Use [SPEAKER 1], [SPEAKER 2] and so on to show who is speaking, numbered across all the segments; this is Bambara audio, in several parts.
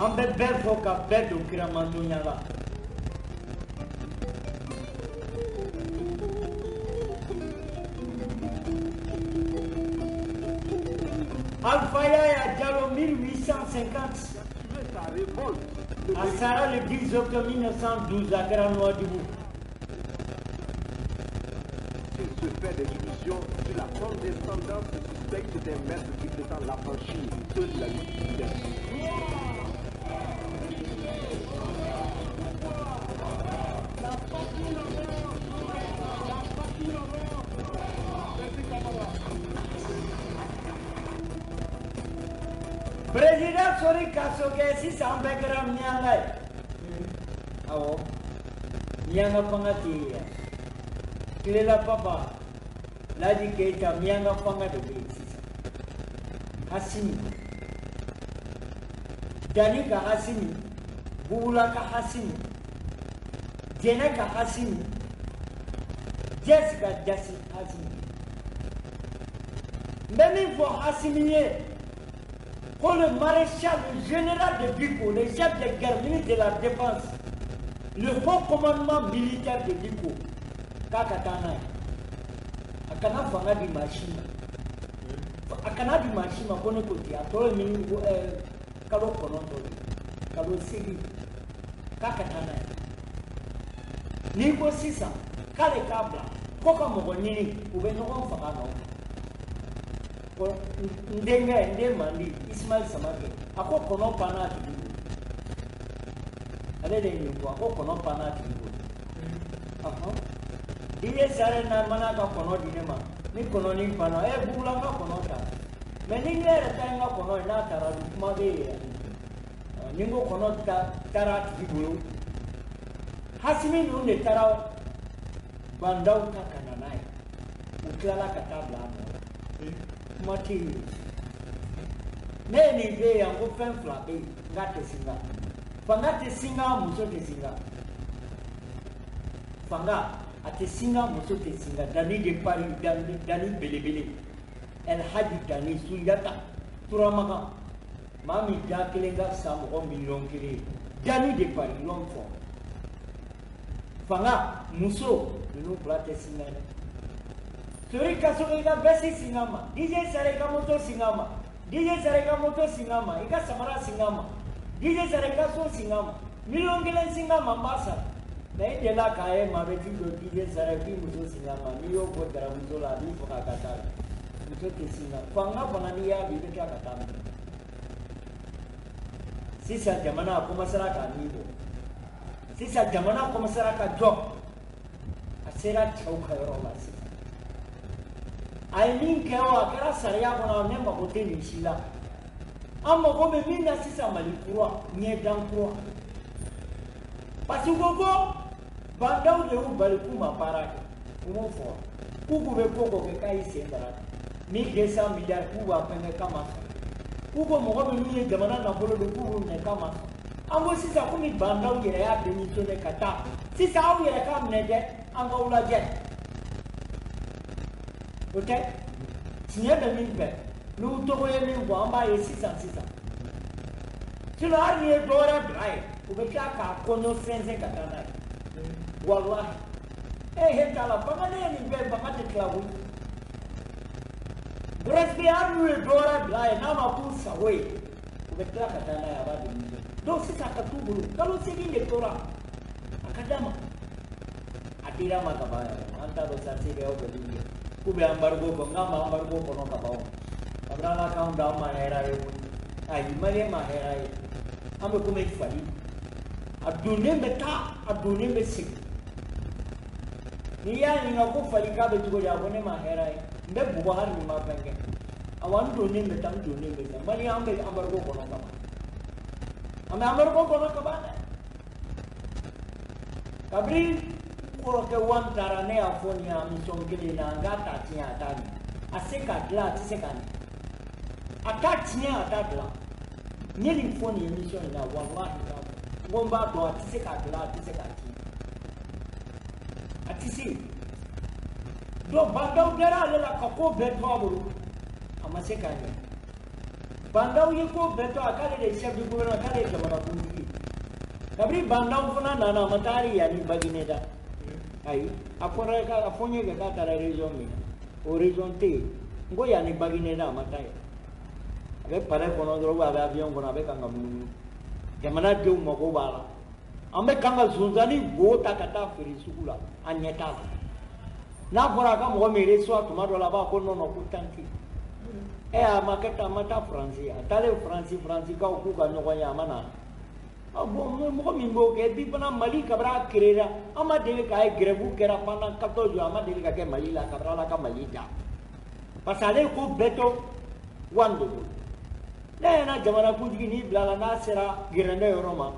[SPEAKER 1] An bɛ bɛɛ fɔ ka bɛɛ don kiramantonya la. Alpha Yaya Diallo 1850 a sara le 10 octobre 1912 a kɛra Nouadhibou.
[SPEAKER 2] Il se fait des illusions sur la condescendance suspecte des maîtres qui prétendent l'affranchir de la lutte.
[SPEAKER 1] Président Sori Kassogué sisan an bɛɛ kɛra miyanka ye. Awɔ, miyanka fanga tɛ yen yan. Kilela Papa, Ladi Keita, miyanka fanga de bɛ yen sisan. Hasimi, Dani ka Hasimi, Bubula ka Hasimi, Jɛnɛ ka Hasimi, Jɛsi ka Jasi Hasimi. N bɛ min fɔ Hasimi ye, ko le maréchal, le général de Biko, le chef de guerre, ministre de la Défense, le haut commandement militaire de Biko, k'a ka taa n'a ye. A kana fanga di maa si ma. A kana di maa si ma ko ne ko ten, a tɔ ye min kalo 9 de ye, kalo 8, k'a ka taa n'a ye. N'i ko sisan k'ale k'a bila, ko ka mɔgɔ ɲini, u bɛ ɲɔgɔn faga nɔfɛ. N denkɛ, n den man di, Ismaël Samake, a ko kɔnɔ panna a tigi bolo. Ale de ye nin fɔ, a ko kɔnɔ panna a tigi bolo. Ɔhɔn. DJ Sare n'a mana ka kɔnɔ di ne ma, ni kɔnɔnin panna, Bugula n ka kɔnɔ ta. Mais ni ne yɛrɛ ta ye n ka kɔnɔ ye, n'a taara dun, kuma bɛ yen yɛrɛ. Ni n ko kɔnɔ taara a tigi bolo, Hasimi ninnu de taara bandaw ta ka na n'a ye. U tilala ka taa bila a nɔ la. Kuma tɛ yen. Ne ye nin f'e ye yan ko fɛn 2 bɛ yen n k'a tɛ singa. Fanga tɛ singa, muso tɛ singa. Fanga a tɛ singa, muso tɛ singa. Dani de Paris, Dani belebele, El Hadji Dani Sunjata Turamagan, maa min da kelen ka fisa mɔgɔ miliyɔn 1 ye. Dani de Paris, l'homme fort. Fanga, muso, ninnu 2 tɛ singa dɛ. Sori Kassogué i ka veste singa ma, DJ Sare i ka moto singa ma, DJ Sare i ka moto singa ma, i ka samara singa ma, DJ Sare i ka so singa ma, miliyɔn 1 singa ma, n b'a sara. Mais i delila k'a ye maa bɛ t'i jɔ DJ Sare k'i muso singa ma, n'i y'o fɔ jaramuso la a b'i faga ka taa la. Muso tɛ singa. Fanga fana n'i y'a bi i bɛ tila ka taa minɛ. Sisan jamana a commencera k'a min bɔ. Sisan jamana commencera ka jɔ. A sera cɛw ka yɔrɔ la sisan. A ye min kɛ o, a kɛra sariya kɔnɔ, ne mago tɛ nin si la. An mago bɛ min na sisan, Mali kura, ɲɛdan kura. Parce que ko bandaw de y'u bali k'u ma baara kɛ. U m'o fɔ wa? K'u bɛ ko kɛ k'a y'i sen dara. 1200 milliards k'u b'a fɛnkɛ k'a ma sɔn. K'u ko mɔgɔ minnu ye jamana nafolo don k'u b'u minɛ k'a ma sɔn. An ko sisan komi bandaw yɛrɛ y'a démissionné ka taa. Sisan aw yɛrɛ k'a minɛ dɛ, an k'aw lajɛ. O tɛ tiɲɛ bɛ min fɛ, n'u tɔgɔ ye min fɔ, an b'a ye sisan sisan. Sinon hali n'i ye dɔ wɛrɛ bila yen, u bɛ tila k'a kɔɲɔ sɛnsɛn ka taa n'a ye. Walahi. He t'a la, fanga ne ye nin bɛɛ, fanga tɛ tila koyi. Presque hali n'u ye dɔ wɛrɛ bila yen, n'a ma k'u sago ye, u bɛ tila ka taa n'a ye, a b'a démissionner. Donc sisan a ka t'u bolo, kalo 8 de tora, a ka d'a ma. A dira ma ka ban yɛrɛ, an t'a dɔn sa CEDEAO bɛ min kɛ. K'u bɛ embargo kɔ, n k'a ma embargo kɔnɔ ka ban o. Kabini Ala k'anw da, an ma hɛrɛ ye koyi. Ayi, Maliyɛn ma hɛrɛ ye. An bɛ komi fali. A donnen bɛ taa, a donnen bɛ segin. N'i y'a ɲininka ko fali k'a bɛ cogo di, a ko ne ma hɛrɛ ye. N bɛ bugɔ hali ni n ma fɛn kɛ. Awa n donnen bɛ taa, n donnen bɛ taa. Maliyɛn an bɛ embargo kɔnɔ ka ban. An bɛ embargo kɔnɔ ka ban dɛ. Kabini kɔrɔkɛ wan taara, ne y'a fɔ nin ye émission kelen na, n k'a t'a tiɲɛ, a t'a ɲɛ. A se k'a dilan, a tɛ se k'a ɲɛ. A t'a tiɲɛ, a t'a dilan. N ye nin fɔ nin émission in na, walahi n b'a fɔ. N ko n b'a dɔn, a tɛ se k'a dilan, a tɛ se k'a tiɲɛ. A tɛ se. Donc bandaw dara ale la ka ko bɛɛ to a bolo, a ma se k'a ɲɛ. Bah N'Daw ye ko bɛɛ to a k'ale de ye chef du gouvernement, k'ale ye jamanakuntigi. Kabini Bah N'Daw fana nana, a ma taa hali yanni Bagineda. Ayi, a fɔra a fɔ n ye kɛ k'a taara région min na, o région tɛ yen. N ko yanni Bagineda, a ma taa yen. A bɛ palais kɔnɔ dɔrɔn, ou a bɛ avion kɔnɔ, a bɛ kan ka munumunu. Jamanadenw mago b'a la. An bɛ kan ka sonsanni go ta ka taa feere sugu la, an ɲɛ t'a la. N'a fɔra a ka mɔgɔ min reçoit tuma dɔ la, a b'a ko non non, ko temps tɛ yen. Ɛ, a ma kɛ tan, a ma taa Faransi. A taalen Faransi, Faransikaw k'u ka ɲɔgɔn ye, a ma na. Ah bon, mɔgɔ min b'o kɛ, bi fana Mali kabini a créé la, an ma deli k'a ye grève kɛra pendant 14 jours, a ma deli ka kɛ Mali la kabini Ala ka Mali da. Parce que ale ye ko bɛɛ to Wan de bolo. Ne ɲɛna jamanakuntigi n'i bilala, n'a sera gɛrɛndɛ yɔrɔ ma,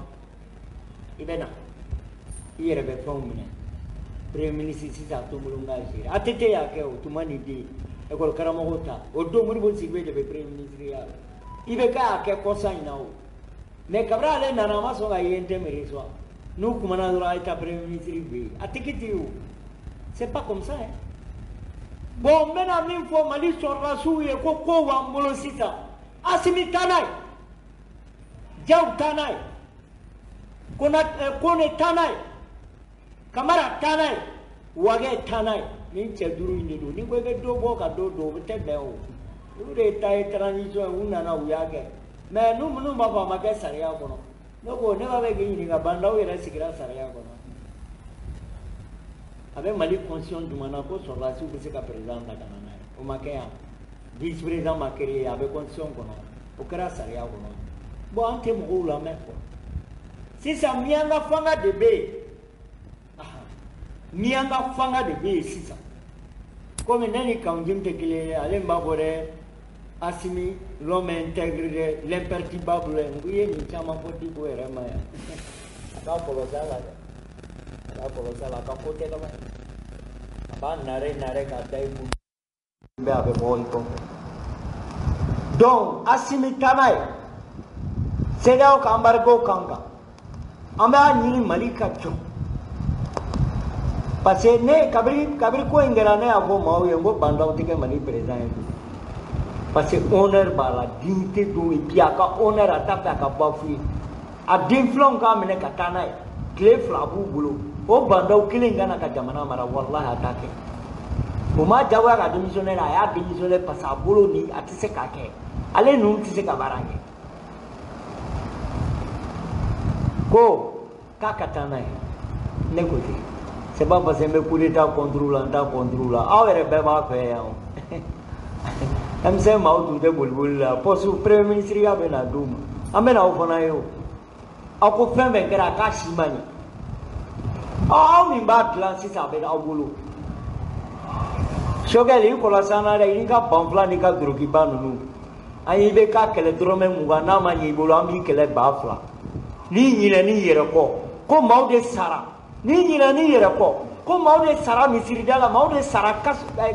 [SPEAKER 1] i bɛ na. I yɛrɛ bɛ fɛnw minɛ. Premier ministre sisan Tombolo ka gérer. ATT y'a kɛ o tuma ni den école karamɔgɔw ta. O don Modibo Sidibe de bɛ premier ministre ya la. IBK y'a kɛ kɔsa in na o. Mais kabini ale nana, a ma sɔn ka UNTM reçoit. N'u kumana dɔrɔn, a ye taa premier ministre fɛ yen. A tɛ kɛ ten o. C'est pas comme ça hein. Bon, n bɛna min fɔ Mali sɔrɔdasiw ye, ko kow b'an bolo sisan. Assimi taa n'a ye. Diaw taa n'a ye. Kone taa n'a ye. Kamara taa n'a ye. Wage taa n'a ye. Nin cɛ duuru in de don. Ni ko i bɛ dɔ bɔ ka dɔ don, o tɛ bɛn o. Olu de ta ye transition ye, u nana u y'a kɛ. Mais n'u minnu b'a fɔ a ma kɛ sariya kɔnɔ. Ne ko ne b'a fɛ k'i ɲininka, Bah N'Daw yɛrɛ sigira sariya kɔnɔ. A bɛ Mali constitution jumɛn na ko sɔrɔdasiw bɛ se ka président ta ka na n'a ye? O ma kɛ yan. Vice président ma créé, a bɛ constitution kɔnɔ. O kɛra sariya kɔnɔ. Bon, an tɛ mɔgɔw lamɛn quoi. Sisan miyanka fanga de bɛ yen. Miyanka fanga de bɛ yen sisan. Komi ne ni Kaou Djim tɛ kelen ye, ale b'a fɔ dɛ, Assimi, l'homme intègre dɛ, l'imperturbable. N ko i ye nin caman fɔ Diko yɛrɛ ma yan. A k'a kɔlɔsi a la dɛ. A k'a kɔlɔsi a la, a ka ko tɛ dama. A b'a nare nare k'a da i kun. Bɛ a bɛ bɔ i kɔfɛ. Donc Assimi taa n'a ye. CEDEAO ka embargo kan kan. An b'a ɲini Mali ka jɔ. Parce que ne kabiri kabiri ko in kɛra, ne y'a fɔ maaw ye n ko Bah N'Daw tɛ kɛ Mali président ye tugun. Parce que honneur b'a la, dignité don, et puis a ka honneur, a t'a fɛ a ka bafouer. A den filanw k'a minɛ ka taa n'a ye. Tile 2 b'u bolo. O Bah N'Daw kelen ka na ka jamana mara, walahi a t'a kɛ. O ma diyagoya ka démissionner, a y'a démissionner parce que a bolo ni a tɛ se k'a kɛ. Ale ninnu tɛ se ka baara kɛ. Ko k'a ka taa n'a ye. Ne ko ten. C'est pas parce que n bɛ coup d'état contre la, n t'a contre la. Aw yɛrɛ bɛɛ b'a fɛ yan o. M5 maaw tun tɛ boliboli la. Poste premier ministre ya bɛ na d'u ma. An bɛ na aw fana ye o. Aw ko fɛn fɛn kɛra, a k'a si ma ɲɛ. Aw min b'a dilan sisan, a bɛ aw bolo. Choguel, i kɔlɔsi an na dɛ, i n'i ka banfula n'i ka dorokiba ninnu. An y'i bɛ k'a kɛlɛ dɔrɔmɛ 20, n'a ma ɲɛ i bolo, an b'i kɛlɛ 2000. N'i ɲinɛn'i yɛrɛ kɔ, ko maaw de sara. N'i ɲinɛn'i yɛrɛ kɔ, ko maaw de sara misirida la, maaw de sara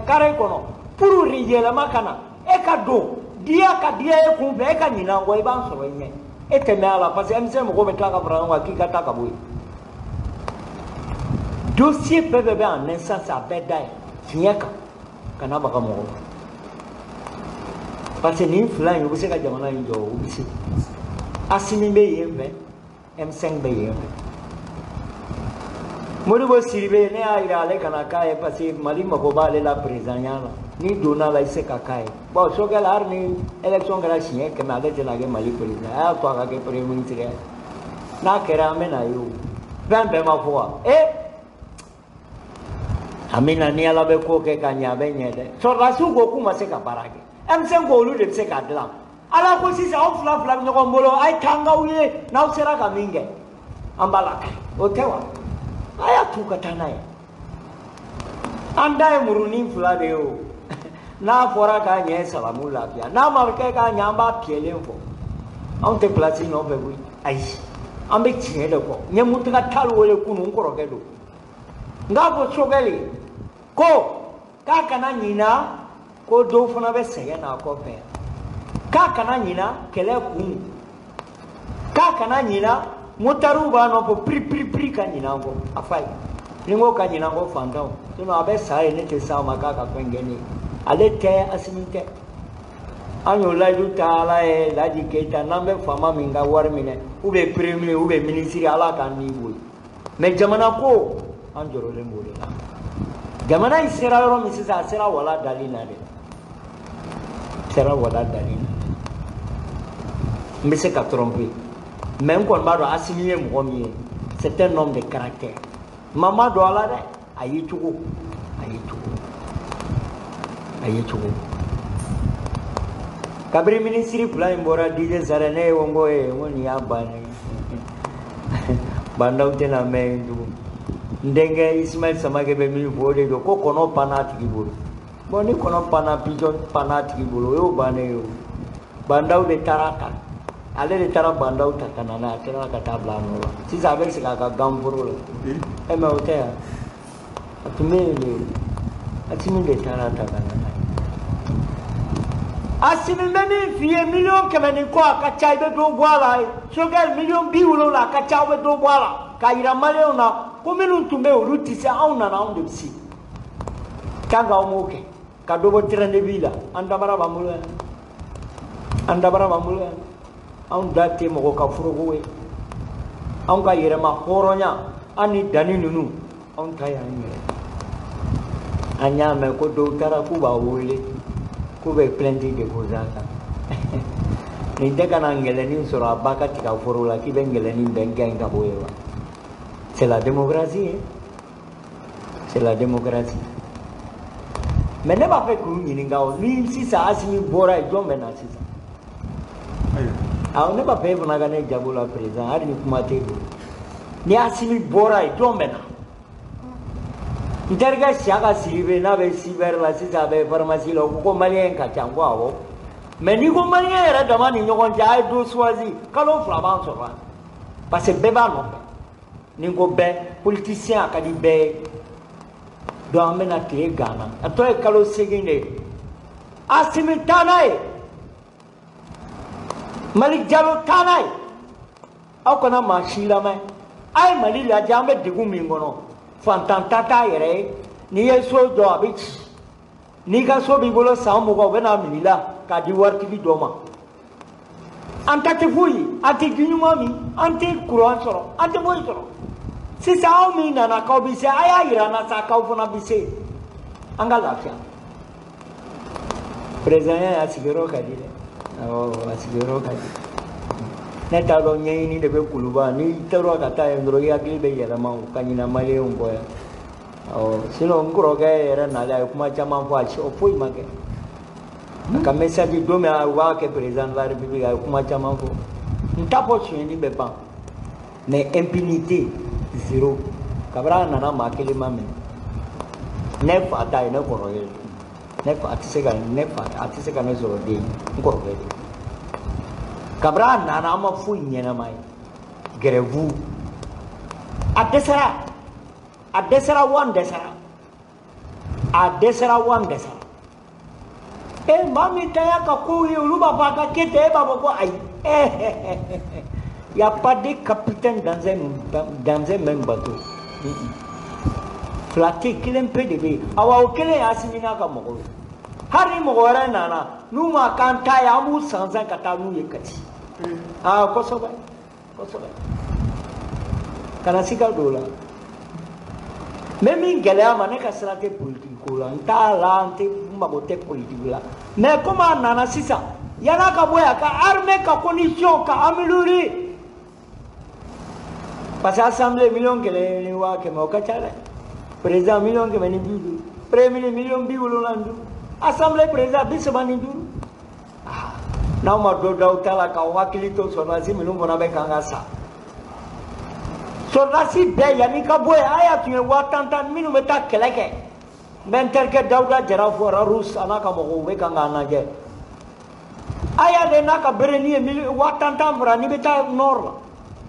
[SPEAKER 1] carré kɔnɔ. Pour yɛlɛma ka na, e ka don, diya ka diya e kun fɛ, e ka ɲinɛ an kɔ, i b'an sɔrɔ i ɲɛ. E tɛ mɛn a la, parce que M5 mɔgɔw bɛ tila ka fara ɲɔgɔn kan k'i ka taa ka bɔ yen. Dossier fɛn fɛn bɛ en instance, a bɛɛ da yen, fiɲɛ kan, kana baga mɔgɔw ma. Parce que nin fila in, u bɛ se ka jamana in jɔ, u bɛ se. Assimi bɛ yen fɛ, M5 bɛ yen fɛ. Modibo Sidibe, ne y'a yira ale kana k'a ye parce que Mali mago b'ale la président ya la. N'i donna la, i tɛ se ka k'a ye. Bon, Choguel, hali ni élection kɛra siɲɛ 100, ale tɛna kɛ Mali président. A y'a to a ka kɛ premier ministre ye. N'a kɛra, an bɛ na ye o. Fɛn bɛɛ ma fɔ wa? E! An bɛ na ni Ala bɛ ko kɛ ka ɲɛ, a bɛ ɲɛ dɛ. Sɔrɔdasiw ko k'u ma se ka baara kɛ. M5 ko olu de bɛ se k'a dilan. Ala ko sisan aw fila fila bɛ ɲɔgɔn bolo, a ye taa n k'aw ye, n'aw sera ka min kɛ, an b'a lakari. O tɛ wa? A y'a t'u ka taa n'a ye. An da ye murunin fila de ye o. N'a fɔra k'a ɲɛ, salamu lafiya. N'a ma kɛ k'a ɲɛ, an b'a piyɛlen fɔ. Anw tɛ pilasi nɔfɛ koyi. Ayi, an bɛ tiɲɛ de kɔ. N ye Mountaga Tall wele kunun, n kɔrɔkɛ don. N k'a fɔ Choguel ko k'a kana ɲina ko dɔw fana bɛ sɛgɛn n'a kɔfɛ. K'a kana ɲina kɛlɛ kun. K'a kana ɲina motariw b'a nɔfɛ piri piri piri ka ɲinɛ an kɔ. A f'a ye. Ni n ko ka ɲinɛ an kɔ, fantanw. Sinon a bɛ sa ye, ne tɛ s'a ma k'a ka fɛn kɛ ne ye. Ale tɛ, Assimi tɛ. An y'o layidu ta Ala ye Laji Keyita n'an bɛ faama min ka wari minɛ ou bien premier ou bien ministre Ala k'an ni bɔ yen. Mais jamana ko an jɔrɔlen b'o de la. Jamana in sera yɔrɔ min sisan a sera wala dali na dɛ. A sera wala dali na. N bɛ se ka tromper. Mais n kɔni b'a dɔn Asimi ye mɔgɔ min ye. C'est un homme de caractère. Maa ma don a la dɛ. A ye cogo. A ye cogo. A ye cogo. Kabiri minisiri fila in bɔra DJ Sare ne ye ko n ko ee n ko nin y'a bannen ye. Bandaw tɛna mɛn yen tugun. N denkɛ Ismaël Samake bɛ min fɔ o de don ko kɔnɔ panna a tigi bolo. Bon ni kɔnɔ panna pigeon panna a tigi bolo o y'o bannen ye o. Bandaw de taara ta. Ale de taara bandaw ta ka na n'a ye a tilala ka taa bila a nɔ la. Sisan a bɛ segin a ka ganforo la. E mais o tɛ yan. A tun bɛ yen de. Asimi de taara ta ka na n'a ye. Asimi bɛ min f'i ye 100 000 ni kɔ a ka ca i bɛ dɔ bɔ a la. Choguel 70 000 a ka ca aw bɛ dɔ bɔ a la. K'a yira maliyɛnw na ko minnu tun bɛ yen olu tɛ se anw nana anw de bɛ se. Tant que aw m'o kɛ ka dɔ bɔ train de vie la an dabara b'an bolo yan. An dabara b'an bolo yan. Anw da tɛ mɔgɔ ka foroko ye. Anw ka yɛrɛma hɔrɔnya an ni danni ninnu anw ta y'an yɛrɛ. An y'a mɛn ko dɔw taara k'u b'a wele k'u bɛ plainte déposer a kan. Nin tɛ ka na ngɛlɛnin sɔrɔ a ba ka tiga foro la k'i bɛ ngɛlɛnin bɛn gɛn ka bɔ yen wa. C'est la démocratie hein. C'est la démocratie. Mais ne b'a fɛ k'u ɲininka o ni sisan Asimi bɔra yen jɔn bɛ na sisan? Awɔ ne b'a fɛ e fana ka ne jaabi o la président hali ni kuma t'e bolo. Ni Asimi bɔra yen jɔn bɛ na? N terikɛ Siyaka Sidibe n'a bɛ cyber la sisan a bɛ pharmacie la o ko ko maliyɛn ka ca n ko awɔ. Mais n'i ko maliyɛn yɛrɛ dama ni ɲɔgɔn cɛ a ye dɔ choisi kalo 2 b'an sɔrɔ yan. Parce que bɛɛ b'a nɔfɛ. Ni n ko bɛɛ politicien a ka di bɛɛ ye. Donc an bɛna tile ganna a tɔ ye kalo 8 de ye. Asimi taa n'a ye. Malick Diallo taa n'a ye. Aw kana maa si lamɛn. A ye Mali lajɛ an bɛ degun min kɔnɔ. Fantan ta t'a yɛrɛ ye. N'i ye so jɔ a bɛ ci. N'i ka so b'i bolo san 20 u bɛ n'a minɛ i la k'a di waritigi dɔ ma. An ta tɛ foyi ye. An tɛ ji ɲuman min, an tɛ courant sɔrɔ, an tɛ foyi sɔrɔ. Sisan aw min nana k'aw bɛ se, a y'a yira an na sa k'aw fana bɛ se. An ka lafiya. Président ya a sigiyɔrɔ ka di dɛ. Awɔ a sigiyɔrɔ ka di. Ne t'a dɔn ɲɛɲini de bɛ Kuluba n'i taara ka taa yen dɔrɔn i hakili bɛ yɛlɛma o ka ɲina maliyɛnw kɔ yan. Awɔ sinon n kɔrɔkɛ yɛrɛ nalen a ye kuma caman fɔ a si o foyi ma kɛ. A ka message don min u b'a kɛ président de la république a ye kuma caman fɔ. N t'a fɔ sonyɛli bɛ ban. Mais impunité zéro. Kabini a nana maa kelen ma minɛ. Ne fa ta ye ne kɔrɔkɛ ye. Ne fa a tɛ se ka ne fa a tɛ se ka ne sɔrɔ den n kɔrɔkɛ de. Kabini a nana an ma foyi ɲɛnama ye. Grève. A dɛsɛra. A dɛsɛra wa n dɛsɛra. A dɛsɛra wa n dɛsɛra. E maa min ta y'a ka kow ye olu b'a fɔ a ka kɛ ten e b'a fɔ ko ayi. Il n'y a pas de capitaine dans un même bateau. Fila tɛ kelen pe de bɛ yen. Awa o kelen ye Asimi n'a ka mɔgɔw ye. Hali ni mɔgɔ wɛrɛ nana n'u ma k'an ta ye an b'u sansan ka taa n'u ye Kati. Aa kosɛbɛ kosɛbɛ. Kana siga don o la. N bɛ min gɛlɛya ma ne ka sira tɛ politique ko la n t'a la n tɛ n mago tɛ politique la. Mais komi a nana sisan yan'a ka bɔ yan ka armée ka condition ka améliorer. Parce que assemblée 1 100 000 o ka ca dɛ. Président 150 000. Premier ministre 75 000. Assemblée président 35. Ah, n'aw ma dɔ d'aw ta la k'aw hakili to sɔrɔdasi minnu fana bɛ kan ka sa. Sɔrɔdasi bɛɛ yanni ka bɔ yen a y'a tun ye 10 000 10 minnu bɛ taa kɛlɛ kɛ. N bɛ n terikɛ Dawuda Jara fɔ Rarus a n'a ka mɔgɔw u bɛ kan k'an lajɛ. A y'a de n'a ka bereni ye 10 000 10 fara n'i bɛ taa nord la.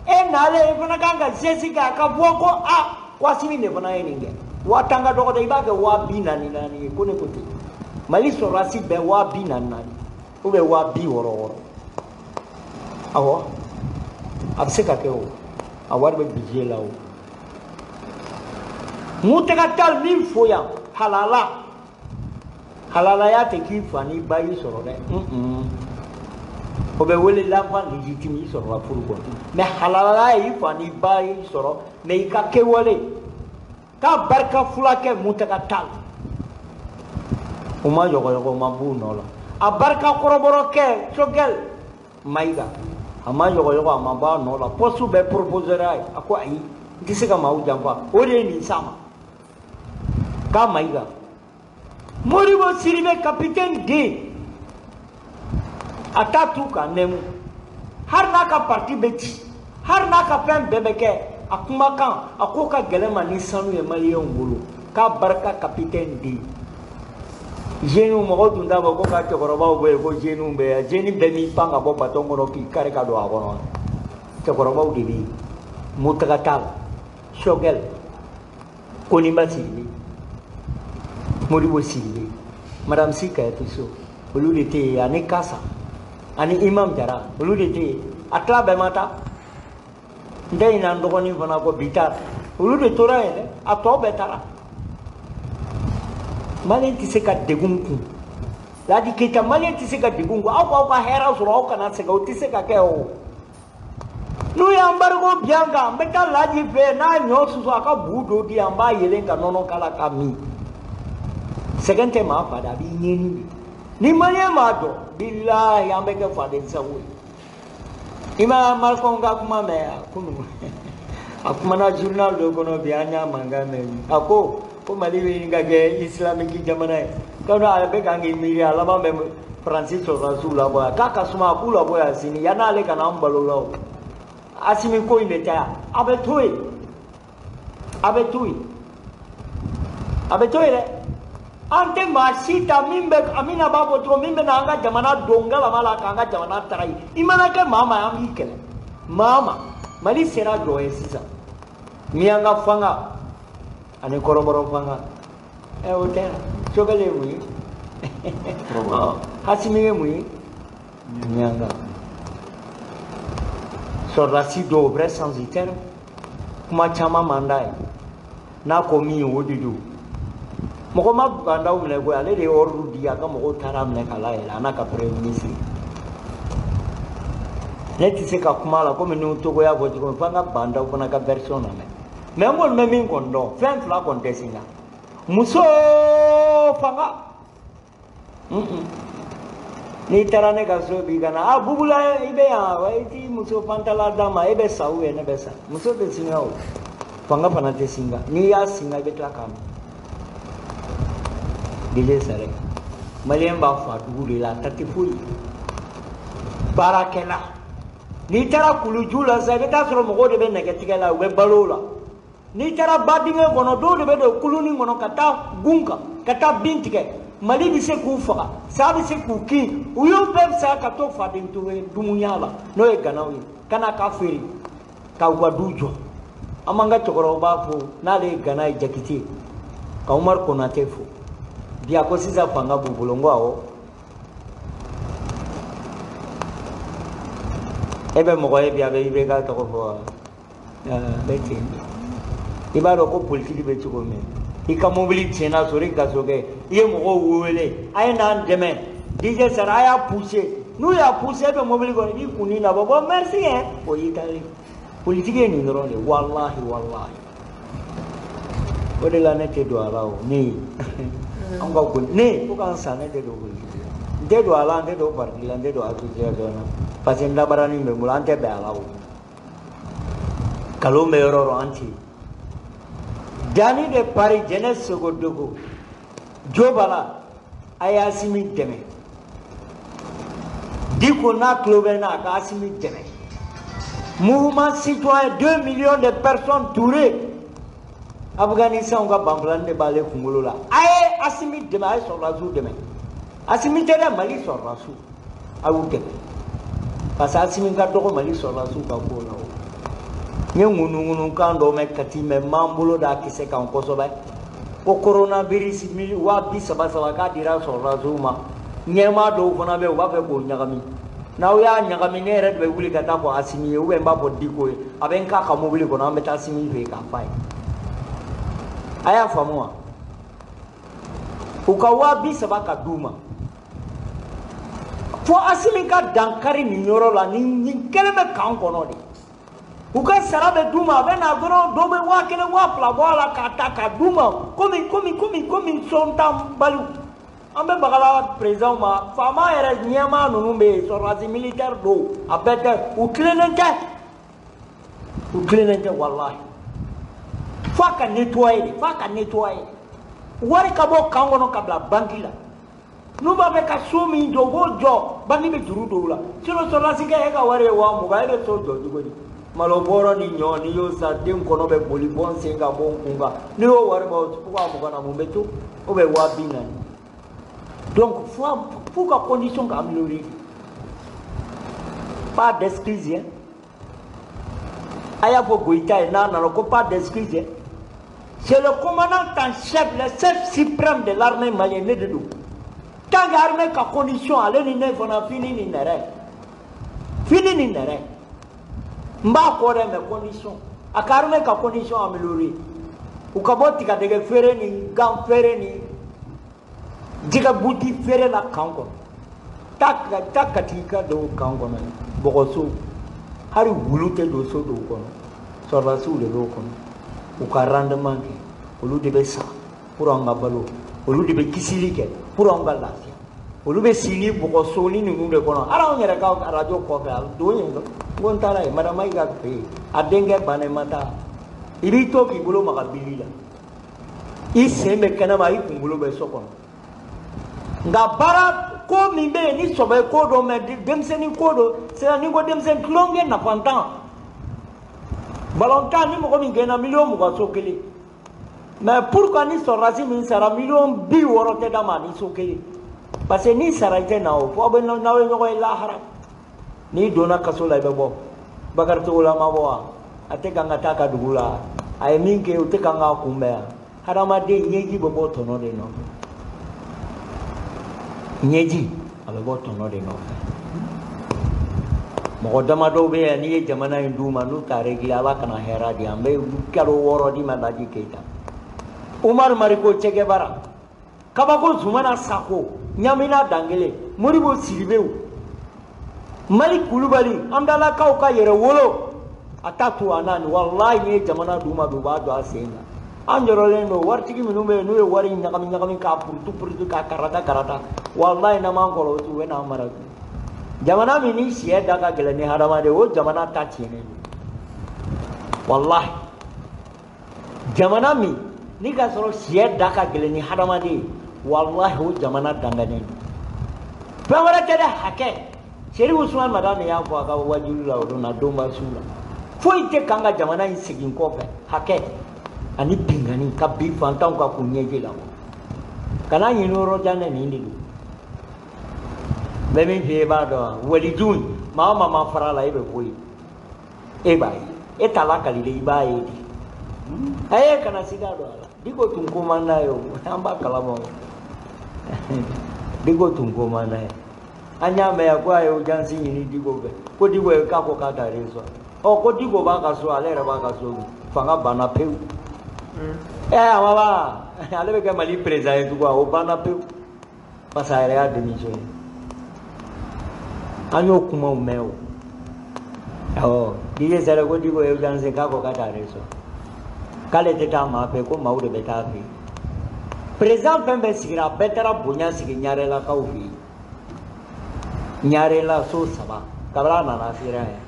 [SPEAKER 1] E nalen i fana kan ka geste kɛ a ka fɔ ko a ko Asimi de fana ye nin kɛ. 10 000 ka dɔgɔ dɛ i b'a kɛ 44 000 ye ko ne ko ten. Mali sɔrɔdasi bɛɛ 44 000 ou bien 60 000 60. Awɔ a bɛ se ka kɛ o a wari bɛ budget la o. Mountaga Tall min fo yan halala. Halalaya tɛ k'i fa n'i ba y'i sɔrɔ dɛ. O bɛ wele l'enfant légitime, i sɔrɔla furu kɔnɔ. Mais halalaya y'i fa n'i ba y'i sɔrɔ, mais i ka kɛwale k'a barika fulakɛ Mutaga Tall, u ma yɔgɔyɔgɔ, u ma b'u nɔ la. A barika kɔrɔbɔrɔkɛ Choguel Maïga, a ma yɔgɔyɔgɔ, a ma bɔ a nɔ la. Poste bɛɛ proposera ye, a ko ayi, n tɛ se ka maaw janfa. O de ye nin s'a ma k'a Maïga. Modibo Sidibé capitaine den, a t'a tu k'a nɛmu. Hali n'a ka parti bɛ ci, hali n'a ka fɛn bɛɛ bɛ kɛ, a kumakan a ko ka gɛlɛn ma ni sanu ye maliyɛnw bolo k'a barika capitaine den. Jeunes mɔgɔw tun t'a fɔ ko ka cɛkɔrɔbaw bɔ yen, ko jeunes bɛ yan. Jeune bɛɛ m'i pan ka bɔ baton kɔnɔ k'i kari ka don a kɔnɔ. Cɛkɔrɔbaw de bɛ yen. Mutaga Tall, Choguel, Koniba Sidibé, Modibo Sidibé, Madame Sy Kadiatou Sow, olu de tɛ yen, ani Kasa ani Imam Jara, olu de tɛ yen. A tila bɛɛ ma taa. N tɛ ɲinɛ an dɔgɔnin fana kɔ, Bitar, olu de tora yen dɛ, a tɔ bɛɛ taara. Maliyɛn tɛ se ka degun kun. Ladi Keyita, maliyɛn tɛ se ka degun kun. Aw k'aw ka hɛrɛ sɔrɔ, aw kana sɛgɛn, o tɛ se ka kɛ o. N'u y'an bariko bi an kan, n bɛ taa Laji fɛ yen, n'a ɲɔ susu, a ka bu dɔ di yan, n b'a yelen ka nɔnɔ k'a la ka min. Sɛgɛn tɛ maa fa dɛ, a b'i ɲɛni de. Ni maliyɛn m'a dɔn, bilahi an bɛ kɛ faden sago ye. I ma Malcolm ka kuma mɛn a kunun? A kumana journal dɔ kɔnɔ bi, an y'a mankan mɛn. A ko ko Mali bɛ ɲini ka kɛ islamique jamana ye. K'a a bɛ kan k'i miiri, a laban bɛ Faransi sɔrɔdasiw labɔ yan. K'a ka suma, a k'u labɔ yan sini, yan'ale ka n'an balo la o. Asimi ko in bɛ caya, a bɛ to yen, a bɛ to yen, a bɛ to yen dɛ. An tɛ maa si ta min bɛ Amina b'a fɔ cogo min bɛ na an ka jamana don galama la k'an ka jamana taga yen. I mana kɛ maa ma, an b'i kɛlɛ. Maa ma, Mali sera jɔ ye sisan. Miyanka fanga ani kɔrɔbɔrɔ fanga, ɛ o tɛ Choguel ye mun ye? Asimi ye mun ye? Miyanka. Sɔrɔdasi dɔw, au vrai sens du terme, kuma caman man d'a ye. N'a ko min ye, o de don. Mɔgɔ ma bandaw minɛ koyi, ale de ye ordre di, a ka mɔgɔw taara minɛ k'a layɛlɛ, a n'a ka premier ministre. Ne tɛ se ka kuma la komi n'u togoya fɔ cogo min, f'an ka bandaw fana ka version lamɛn. Mais n kɔni bɛ min kɔni dɔn, fɛn fila kɔni tɛ sin na: muso, fanga. N'i taara ne ka so bi ka na, a bubula, i bɛ yan, i t'i muso fantala d'a ma, e bɛ sa ou bien ne bɛ sa. Muso tɛ singa o, fanga fana tɛ singa. N'i y'a singa, i bɛ tila k'a min. DJ Sare, maliyɛn b'a fa dugu de la, a ta tɛ foyi ye. Baarakɛla, n'i taara kuluju la sisan, i bɛ taa sɔrɔ mɔgɔw de bɛ nɛgɛtigɛ la, u bɛ balo o la. N'i taara ba dingɛ kɔnɔ, dɔw de bɛ don kulunin kɔnɔ ka taa gun kan, ka taa bin tigɛ. Mali bɛ se k'u faga, sa bɛ se k'u kin, u y'u bɛɛ fisaya ka to faden dumuya la, n'o ye ganaw ye, ka na k'a feere ka u ka du jɔ. An b'an ka cɛkɔrɔba fo, n'ale ye gana ye, Jakite, ka Umaru Konate fo. Bi a ko sisan fanga b'u bolo, n ko awɔ. E bɛ mɔgɔ ye bi, a bɛ IBK tɔgɔ fɔ wa? A bɛ ten. I b'a dɔn ko politiki bɛ cogo min, i ka mobili tiɲɛna sɔrɔ i ka so kɛ, i ye mɔgɔw wele, a ye n'an dɛmɛ, DJ Sara, a y'a poussé. N'u y'a poussé, e bɛ mobili kɔnɔ, i b'i kun ni labɔ, bon merci hein, o y'i taalen. Politiki ye nin dɔrɔn de, walahi walahi. O de la ne tɛ don a la o, ne an ka boli ne fo k'an sa, ne tɛ don politiki la, n tɛ don a la, n tɛ don parti la, n tɛ don association na, parce que n dabaranin bɛ n bolo, an tɛ bɛn a la o. Nkalon bɛ yɔrɔ o yɔrɔ, an tɛ yen. Danni de Paris, Jɛnɛ Sogodogo, Jo bala, a ye Asimi dɛmɛ. Diko n'a tulo bɛ n na, a ka Asimi dɛmɛ. Mouvement citoyen, 2 millions de personnes, Touré, Afghanistan ka banfulani de b'ale kunkolo la. A ye Asimi dɛmɛ, a ye sɔrɔdasiw dɛmɛ. Asimi tɛ dɛ, Mali sɔrɔdasiw, a y'u dɛmɛ. Parce que Asimi ka dɔgɔ Mali sɔrɔdasiw ka ko la o. N ye ŋunuŋunukan dɔ mɛn Kati, mɛ n b'an bolo da kisɛ kan kosɛbɛ. Ko coronavirus 30,000 k'a dira sɔrɔdasiw ma. Ɲɛmaa dɔw fana bɛ yen, u b'a fɛ k'o ɲagami. N'aw y'a ɲagami, ne yɛrɛ de bɛ wuli ka taa fɔ Asimi ye, ou bien n b'a fɔ Diko ye, a bɛ n k'a ka mobili kɔnɔ, an bɛ taa Asimi fɛ yen k'a f'a ye. A y'a faamu wa? U ka 30,000 ka d'u ma. Fo Asimi ka dankari nin yɔrɔ la, nin kelen bɛ camp kɔnɔ de. U ka sara bɛ d'u ma, a bɛ na dɔrɔn dɔw bɛ 1000 2000 bɔ a la k'a ta k'a d'u ma komi sontanbaliw. An bɛ bagala président ma, faama yɛrɛ ɲɛmaa ninnu bɛ yen, sɔrɔdasi militaire dɔw, a bɛɛ tɛ, u tilennen tɛ. U tilennen tɛ walahi. F'a ka nettoyer de, f'a ka nettoyer. Wari ka bɔ camp kɔnɔ ka bila banque la. N'u b'a fɛ ka so min jɔ, u b'o jɔ, banque bɛ juru don u la. Sinon sɔrɔdasikɛ e ka wari ye 20,000, e bɛ so jɔ cogo di? Malo bɔrɔ ni ɲɔ n'i y'o san, den kɔnɔ bɛ boli, bɔ n sen kan, bɔ n kun kan. N'i y'o wari bɔ 20,000 na, mun bɛ to? O bɛ 40,000. Donc f'u ka condition ka améliorer. Pas d'excuse, hein. A y'a fɔ Goïta ye n'a nana ko pas d'excuse, hein. C'est le commandant en chef, le chef suprême de l'armée malienne, ne de don. Tant que armée ka condition, ale ni ne fana fini ni nɛrɛ. Fini ni nɛrɛ. N b'a kɔ dɛ, mais condition. A ka armée ka condition améliorer. U ka bɔ tigadɛgɛ feere ni gan feere ni jɛgɛ buti feere la camp kɔnɔ. Taa Kati ka don camp kɔnɔ, bɔgɔso. Hali wulu tɛ don so dɔw kɔnɔ. Sɔrɔdasiw de b'o kɔnɔ. U ka rendement kɛ. Olu de bɛ sa pour an ka balo. Olu de bɛ kisili kɛ pour an ka lafiya. Olu bɛ si ni bɔgɔso ni ninnu de kɔnɔ. Hali anw yɛrɛ ka arajo kɔfɛ, a don yen, n ko n taara yen, madame Mayiga fɛ yen, a denkɛ bannen ma taa. I b'i to k'i bolo maga bili la. I sen bɛ kɛnɛma, i kunkolo bɛ so kɔnɔ. Nka baara ko min bɛ yen ni sɔbɛ ko don, mɛ denmisɛnnin ko don, sisan ni ko denmisɛnnin tulonkɛ nafantan. Balontan ni mɔgɔ min gɛnna 20,000,000 so kelen. Mais pourquoi ni sɔrɔdasi min sara 60,000,000 tɛ d'a ma ni so kelen? Parce que n'i sara i tɛ na o, fo aw bɛ n'aw ye ɲɔgɔn ye lahara. N'i donna kaso la i bɛ bɔ. Bakari Togola ma bɔ wa? A tɛ kan ka taa ka dugu la. A ye min kɛ o tɛ kan k'a kunbɛn yan. Hadamaden ɲɛji bɛ bɔ tɔnɔ de nɔfɛ. Ɲɛji a bɛ bɔ tɔnɔ de nɔfɛ. Mɔgɔ damadɔw bɛ yan, n'i ye jamana in d'u ma n'u t'a régler, Ala kana hɛrɛ di. An bɛ kalo 6 d'i ma Laji Keyita. Umaru Mariko Cɛkɛbara, Kabako Zumana Sako, Ɲamina Dangele, Modibo Sidibew, Mali Kulubali, Amdalakaw ka yɛrɛ wolo, a t'a to a n'a ni walahi n'i ye jamana d'u ma bi u b'a don a sen kan. An jɔrɔlen don waritigi minnu bɛ yen n'u ye wari ɲagami ɲagami k'a purutu purutu k'a karata karata, walahi n'an m'an kɔlɔsi u bɛ n'an mara. Jamana min ni sɛ da ka gɛlɛn ni hadamaden, o jamana ta tiɲɛnen don. Walahi jamana min ni ka sɔrɔ sɛ da ka gɛlɛn ni hadamaden, walahi o jamana danganen don. Fɛn wɛrɛ tɛ dɛ, hakɛ. Serifu Usumani Madani y'a fɔ a ka wajulu la o don na, donba su la. Foyi tɛ k'an ka jamana in segin kɔfɛ, hakɛ ani binkani ka bin fantanw kan k'u ɲɛji labɔ. Kana ɲini yɔrɔ jan dɛ, nin de don. N bɛ min f'i ye i b'a dɔn wa? Waliju maa o maa ma fara a la, e bɛ bɔ yen. E b'a ye. E t'a lakali dɛ, i b'a ye de. Ayi kana siga don a la. Diko tun ko man d'a ye o, an b'a kalama o. Diko tun ko man d'a ye. An y'a mɛn yan ko a ye audience ɲini Diko fɛ. Ko Diko ye k'a ko k'a t'a reçoit. Ɔ ko Diko b'a ka so, ale yɛrɛ b'a ka so. Fanga banna pewu. Ɛ a ma ban, ale bɛ kɛ Mali président ye tugun, o banna pewu. Parce que a yɛrɛ y'a démissionné. An y'o kumaw mɛn o. Awɔ, DJ Sare ko Diko ye audience k'a ko k'a t'a reçoit. K'ale tɛ taa maa fɛ, ko maaw de bɛ taa fɛ yen. Président fɛn bɛɛ sigira, a bɛɛ taara bonya sigi Ɲarelakaw fɛ yen. Ɲarela so 3, kabini a nana a sera yan.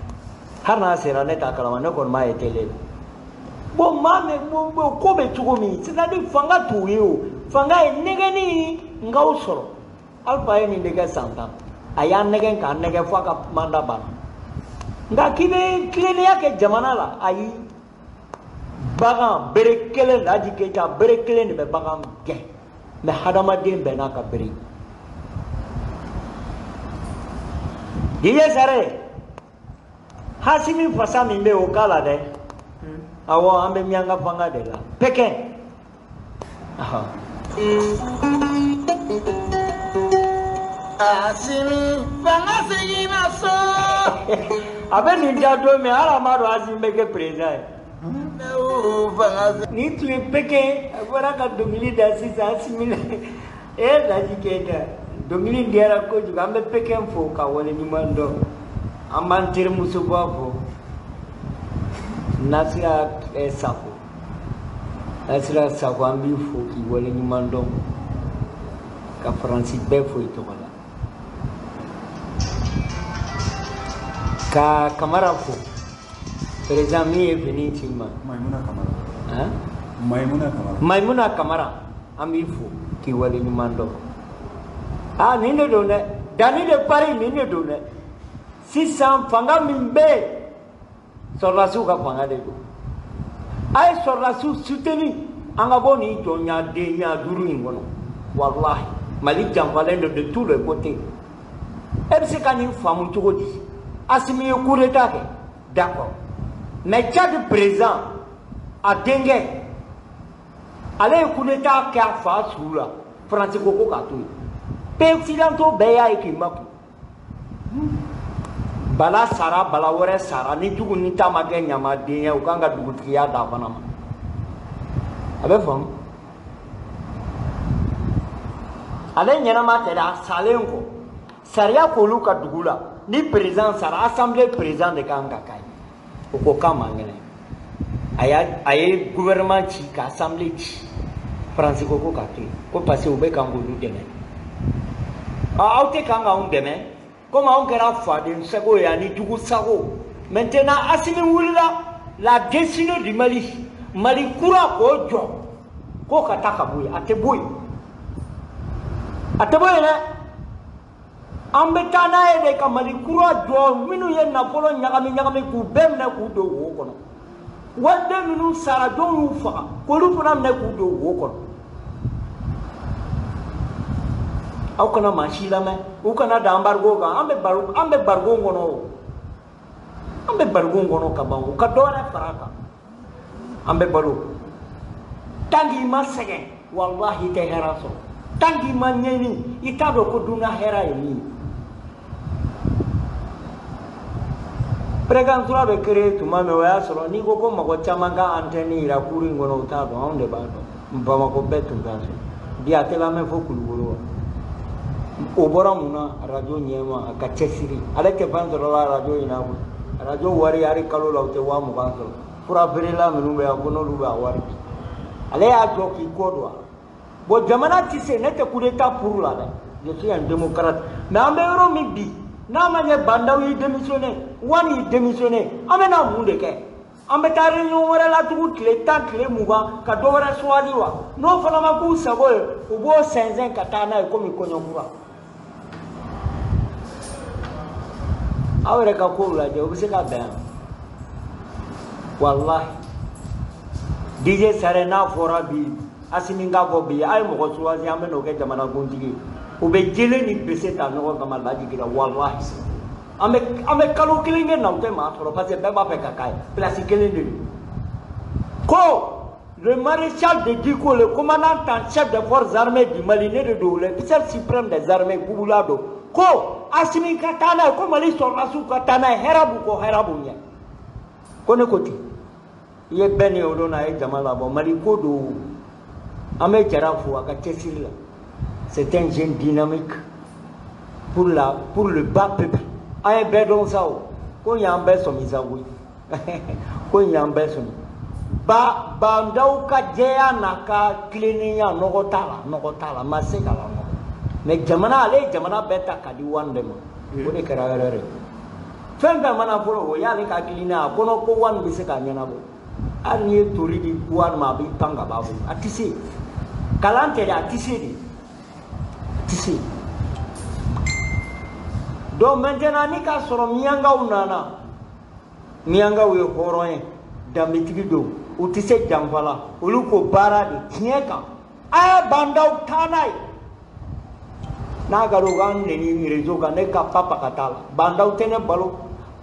[SPEAKER 1] Hali n'a sera ne t'a kalama, ne kɔni m'a ye télé la. Bon maa min ko bɛ cogo min, c'est à dire fanga t'u ye o. Fanga ye nɛgɛnni n k'aw sɔrɔ. Alpha ye nin de kɛ san 10. A y'a nɛgɛn k'a nɛgɛn fo a ka mandat banna. Nka k'i bɛ tilennenya kɛ jamana la, ayi. Bagan bere kelen, Laji Keyita bere kelen de bɛ bagan gɛn. Mais hadamaden bɛɛ n'a ka bere. DJ Sare, Hasimi fasa min bɛ yen o k'a la dɛ. Awɔ, an bɛ miyanka fanga de la. Pɛkɛ.
[SPEAKER 3] Asimi fanga seginna so.
[SPEAKER 1] A bɛ nin da don min, hali a m'a dɔn Asimi bɛ kɛ président ye. Ni tun ye Pɛkɛ, a bɔra ka dɔnkili da sisan Asimi la. E Laji Keyita, dɔnkili diyara kojugu. An bɛ Pekin fo ka waleɲuman dɔn. An b'an terimusoba fo, Nasira Sako. Nasira Sako, an b'i fo k'i waleɲuman dɔn, ka Faransi bɛɛ fo i tɔgɔ la, ka Kamara fo, président min ye fini ci ma.
[SPEAKER 4] Maimuna Kamara.
[SPEAKER 1] Han?
[SPEAKER 4] Maimuna Kamara.
[SPEAKER 1] Maimuna Kamara, an b'i fo k'i waleɲuman dɔn. Aa, nin de don dɛ, Danni de Paris, nin de don dɛ. Sisan fanga min bɛ yen, sɔrɔdasiw ka fanga de don. A ye sɔrɔdasiw soutenir, an ka bɔ nin jɔnya denya duuru in kɔnɔ. Walahi, Mali janfalen don de tous les côtés. E bɛ se ka nin faamu cogo di? Assimi ye coup d'état kɛ, d'accord, mais Tchad président, a denkɛ, ale ye coup d'état kɛ a fa su la. Faransi ko ko k'a to yen. Pays occidentaux bɛɛ y'a ye k'i makun. Bala sara, bala wɛrɛ sara ni jugu ni ta ma kɛ ɲamaden ye, u kan ka dugutigiya d'a fana ma. A bɛ faamu, ale ɲɛnama tɛ dɛ, a salen kɔ, sariya k'olu ka dugu la, ni président sara, assemblée président de kan ka k'a ye. O ko k'a man kɛnɛ, a y'a a ye gouvernement ci ka assemblée ci. Faransi ko ko k'a to yen, ko parce que u bɛ kan k'olu dɛmɛ. Aw tɛ kan k'anw dɛmɛ komi anw kɛra faden sago ye ani jugu sago. Maintenant Assimi wulila, la destinée du Mali, Mali kura k'o jɔ, k'o ka taa ka bɔ yen. A tɛ bɔ yen, a tɛ bɔ yen dɛ. An bɛ taa n'a ye de ka Mali kura jɔ. Minnu ye nafolo ɲagami ɲagami, k'u bɛɛ minɛ k'u don wo kɔnɔ. Waliden minnu sara, jɔn y'u faga, k'olu fana minɛ k'u don wo kɔnɔ. Aw kana maa si lamɛn, u kana da embargo kan. An bɛ barigon kɔnɔ o, an bɛ barigon kɔnɔ ka ban. U ka dɔ wɛrɛ fara a kan, an bɛ balo. Tant qu'i ma sɛgɛn, walahi, i tɛ hɛrɛ sɔrɔ. Tant qu'i ma ɲɛɲini, i t'a dɔn ko dunan hɛrɛ ye min ye. Fréquence 3 bɛ créer tuma min, o y'a sɔrɔ n'i ko ko mɔgɔ caman ka antenne yira cour in kɔnɔ, u t'a dɔn. Anw de b'a dɔn, Bamakɔ bɛɛ tun t'a sɔrɔ. Bi a tɛ lamɛn fo Kulukoro wa. O bɔra mun na? Arajo ɲɛma, a ka cɛsiri. Ale tɛ fɛn sɔrɔ la arajo in na koyi. Arajo wari, hali kalo la u tɛ 20.000 sɔrɔ. Fura feerela minnu bɛ yan ko n'olu bɛ a wari di, ale y'a jɔ k'i kɔ don a la. Bon, jamana tɛ se, ne tɛ coup d'état pour la dɛ, je suis un démocrate, mais an bɛ yɔrɔ min bi, n'a ma ɲɛ Bah N'Daw y'i démissionné, Wani y'i démissionné, an bɛna mun de kɛ? An bɛ taa réunion wɛrɛ la tugun, tile 10, tile 20, ka dɔ wɛrɛ choisi wa? N'o fana ma k'u sago ye, u b'o sɛnsɛn ka taa n'a ye komi kɔɲɔkura. Aw yɛrɛ ka kow lajɛ, o bɛ se ka bɛn yan? Walahi, DJ Sare, n'a fɔra bi Asimi k'a fɔ bi a ye mɔgɔ choisi, an bɛ n'o kɛ jamanakuntigi ye, u bɛ jele ni bese ta ɲɔgɔn kama lajigila. Walahi, an bɛ kalo kelen kɛ na, u tɛ maa sɔrɔ, parce que bɛɛ b'a fɛ ka k'a ye. Place kelen de don. Ko le maréchal de Dicko, le commandant en chef des forces armées du Mali, ne de don, l'officier suprême des armées, Bubula don, ko Asimi ka taa n'a ye, ko Mali sɔrɔdasiw ka taa n'a ye, hɛrɛ b'u kɔ, hɛrɛ b'u ɲɛ. Ko ne ko ten, i ye bɛɛ ni o don na, a ye jama labɔ. Mali ko don. An bɛ Jara fo a ka cɛsiri la. C'est un jeune dynamique pour le bas peuple. An ye bɛɛ dɔn sa, o ko in y'an bɛɛ sɔmi sa koyi, ko in y'an bɛɛ sɔmi. Ba Bah N'Daw ka jɛya n'a ka tilennenya, nɔgɔ t'a la, nɔgɔ t'a la, ma se ka la nɔgɔ. Mais jamana, ale ye jamana bɛɛ ta ka di Wani de ma, o de kɛra erreur ye. Fɛn fɛn mana fɔlɔ, o y'ale ka hakilina a kɔnɔ ko Wani bɛ se k'a ɲɛnabɔ. Hali n'i ye tori di Wani ma, a b'i pan ka bɔ a bolo. A tɛ se, kalan tɛ dɛ, a tɛ se de, a tɛ se. Donc maintenant, ni k'a sɔrɔ miyankaw nana, miyankaw ye hɔrɔn ye, danbetigi don, u tɛ se janfa la, olu ko baara de tiɲɛ kan. A ye Bah N'Daw taa n'a ye, n'a ka di u k'an neni réseau kan, ne ka papa ka taa la. Bah N'Daw tɛ ne balo,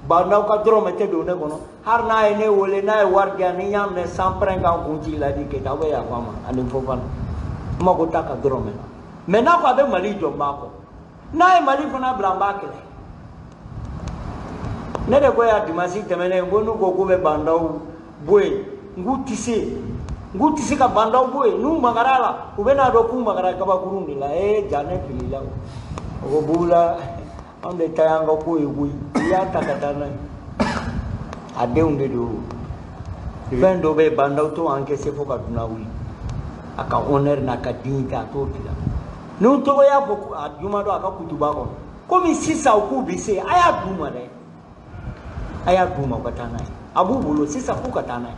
[SPEAKER 1] Bah N'Daw ka dɔrɔmɛ tɛ don ne kɔnɔ. Hali n'a ye ne wele, n'a ye wari di yan, ni n y'a minɛ sans frein k'an kun ci Ladi Keyita, aw bɛ yafa n ma ani Fofana, n mako t'a ka dɔrɔmɛ la. Mais n'a ko a bɛ Mali jɔ, n b'a kɔ. N'a ye Mali fana bila, n b'a kɛlɛ. Ne de ko yan dimanche tɛmɛnen ko n'u ko k'u bɛ Bah N'Daw bɔ yen, n k'u tɛ se. N k'u tɛ se ka Bah N'Daw bɔ yen. N'u magara a la, u bɛ n'a dɔn k'u magara kabakurun de la. Ee ja ne filila o ko Bugula, anw de ta y'an ka ko ye koyi. I y'a ta ka taa n'a ye, a denw de don. Fɛn dɔ bɛ yen, Bah N'Daw t'o encaissé fo ka dunan wuli. A ka honneur n'a ka dignité, a t'o bila. N'u tɔgɔ y'a fɔ a juma dɔ a ka kutuba kɔnɔ, komi sisan u k'u bɛ se, a y'a d'u ma dɛ, a y'a d'u ma, u ka taa n'a ye. A b'u bolo sisan k'u ka taa n'a ye,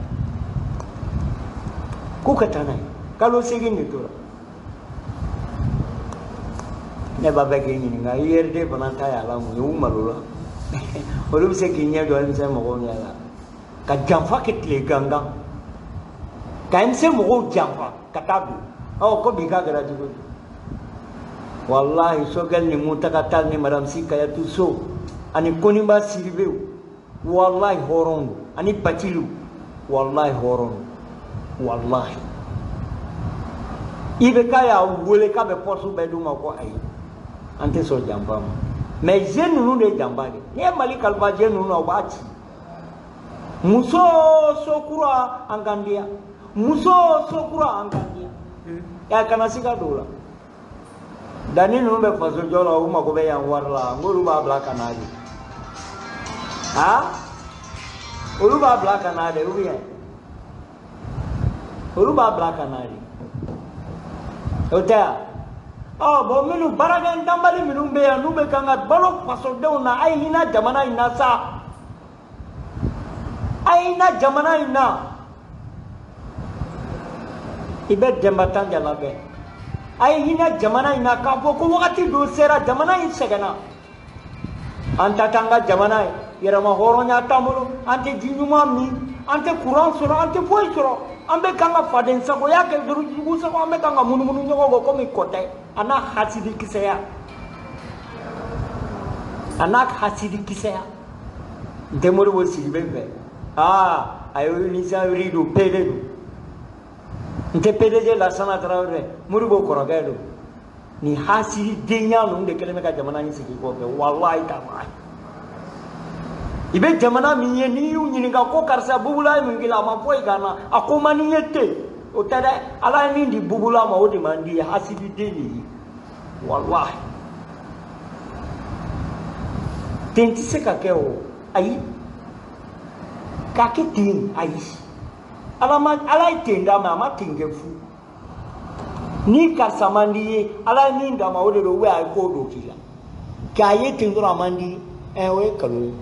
[SPEAKER 1] k'u ka taa n'a ye. Kalo 8 de tora. Ne b'a fɛ k'i ɲininka, URD fana ta y'a la mun ye? U malola, olu bɛ se k'i ɲɛ jɔ M5 mɔgɔw ɲɛ la ka janfa kɛ tile gangan, ka M5 mɔgɔw janfa ka taa don. Ɔ ko bi k'a kɛra cogo di? Walahi, Choguel ni Mountaga Tall ni Madame Sy Kadiatou Sow ani Koniba Sidibew, walahi hɔrɔn don, ani Bathily, walahi hɔrɔn don. Walahi, IBK y'a wele k'a bɛ poste bɛɛ d'u ma, ko ayi, an tɛ sɔn janfa ma. Mais jeunes ninnu de ye janfa de. N'i ye Mali kalifa jeunes ninnu na, u b'a ci. Muso so kura an kan diya, muso so kura an kan diya, ya kana siga don o la. Danni ninnu bɛ faso jɔ la, u mago bɛ yan wari la. N k'olu b'a bila ka na de, ha, olu b'a bila ka na de, ou bien olu b'a bila ka na de, o tɛ yan. Ɔ bɔn, minnu baarakɛ danbali minnu bɛ yan, n'u bɛ kan ka balo fasodenw na, a ye hinɛ jamana in na sa, a ye hinɛ jamana in na. I bɛ Demba Tanja labɛn. A ye hinɛ jamana in na k'a fɔ ko wagati dɔ sera, jamana in sɛgɛnna. An ta t'an ka jamana ye, yɛrɛma hɔrɔnya t'an bolo, an tɛ ji ɲuman min, an tɛ courant sɔrɔ, an tɛ foyi sɔrɔ. An bɛ kan ka faden sagoya kɛ, jugu sago, an bɛ kan ka munumunu ɲɔgɔn kɔ komi kɔtɛ. A n'a hasidi kisɛya, a n'a hasidi kisɛya. N tɛ Modibo Sidibe fɛ. Aa, a ye nisɔn don, pele don. N tɛ PDG Lasana Traoré, Modibo kɔrɔkɛ don. Nin hasididenya ninnu de kɛlen bɛ ka jamana in sigi kɔfɛ. Walahi taalahi, i bɛ jamana min ye, n'i y'u ɲininka ko karisa Bugula ye mun k'i la, a ma foyi k'an na, a ko man di n ye ten. O tɛ dɛ, Ala ye min di Bugula ma, o de man di ye. Hasididen de ye. Walahi, ten tɛ se ka kɛ o. Ayi, k'a kɛ ten, ayi. Ala ma, Ala ye ten d'a ma, a ma ten kɛ fu. Ni karisa man di ye, Ala ye min d'a ma, o de don, ou bien a ye ko dɔ k'i la k'a ye ten dɔrɔn, a man di ɛ, o ye nkalon ye.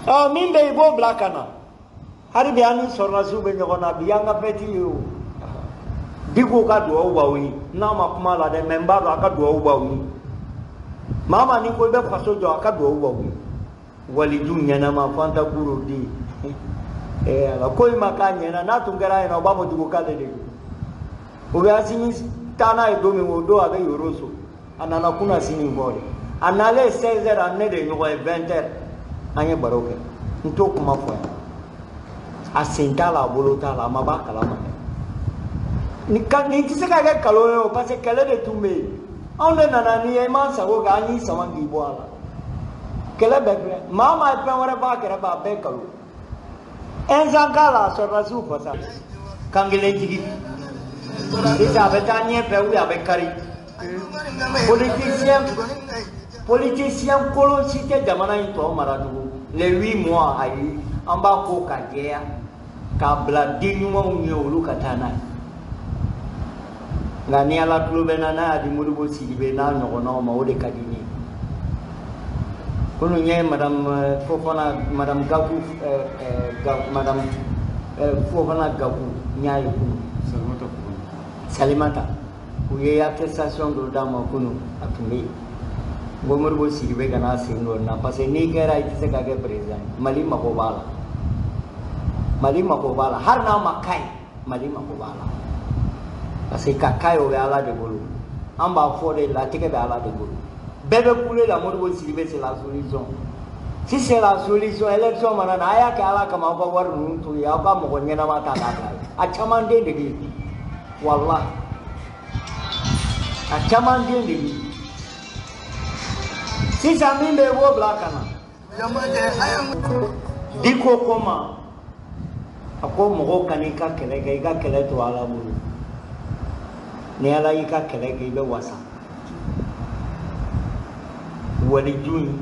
[SPEAKER 1] Ɔ min bɛ yen, i b'o bila ka na. Hali bi an ni sɔrɔdasiw bɛ ɲɔgɔn na. Bi y'an ka fɛti ye o. Diko ka duwawu b'aw ye. N'a ma kuma la dɛ, mɛ n b'a dɔn a ka duwawu b'aw ye. Maa maa n'i ko i bɛ faso jɔ, a ka duwawu b'aw ye. Waliju ɲɛnama Fanta Guro den. Ee Ala, ko in ma k'a ɲɛna. N'a tun kɛra ɲɛna, u b'a fɔ tugun k'ale de don. O bɛ Asimi taa n'a ye don min, o don a bɛ Yoroso. A nana kunna sini kɔ de. A nalen 16 heures, a ne de ɲɔgɔn ye 20 heures, an ye baro kɛ. N t'o kuma fɔ yan. A sen t'a la, a bolo t'a la, a ma b'a kalama dɛ. Nin ka nin tɛ se ka kɛ nkalon ye o, parce que kɛlɛ de tun bɛ yen. Anw de nana n'i ye, i m'an sago kɛ, an y'i sama k'i bɔ a la. Kɛlɛ bɛɛ filɛ, maa maa ye fɛn wɛrɛ b'a kɛrɛfɛ, a bɛɛ nkalon. Ɛnzan k'a la, sɔrɔdasiw fasa kan kelen jigi. Sisan a bɛ taa ɲɛfɛ ou bien a bɛ kari. Politicien kolon si tɛ jamana in tɔ mara tugun. Les 8 mois, ayi, an b'a ko ka jɛya k'a bila den ɲumanw ye, olu ka taa n'a ye. Nka ni Ala tulo bɛ n na, n'a y'a di Modibo Sidibe n'a ɲɔgɔnnaw ma, o de ka di ne ye. Kunun n ye Madame Fofana, Madame Gakou, Madame Fofana Gakou, n y'a ye kunun. Salimata, u ye attestation dɔ d'a ma kunun, a tun bɛ yen. N ko Modibo Sidibe kana sen don nin na, parce que n'i kɛra, i tɛ se ka kɛ président ye. Mali mako b'a la, Mali mako b'a la. Hali n'a ma k'a ye, Mali mako b'a la, parce que ka k'a ye, o bɛ Ala de bolo. An b'a fɔ de, latigɛ bɛ Ala de bolo. Bɛɛ bɛ kule la, Modibo Sidibe c'est la solution. Si c'est la solution, élection mana na, a y'a kɛ Ala kama, aw ka wari ninnu to yen, aw ka mɔgɔ ɲɛnama ta k'a bila yen. A caman den de bɛ yen, walahi, a caman den de bɛ yen. Sisan min bɛ yen, i b'o bila ka na. Diko ko ma. A ko mɔgɔw kan'i ka kɛlɛ kɛ, i ka kɛlɛ to Ala bolo. Ni Ala y'i ka kɛlɛ kɛ, i bɛ wasa. Waliju in,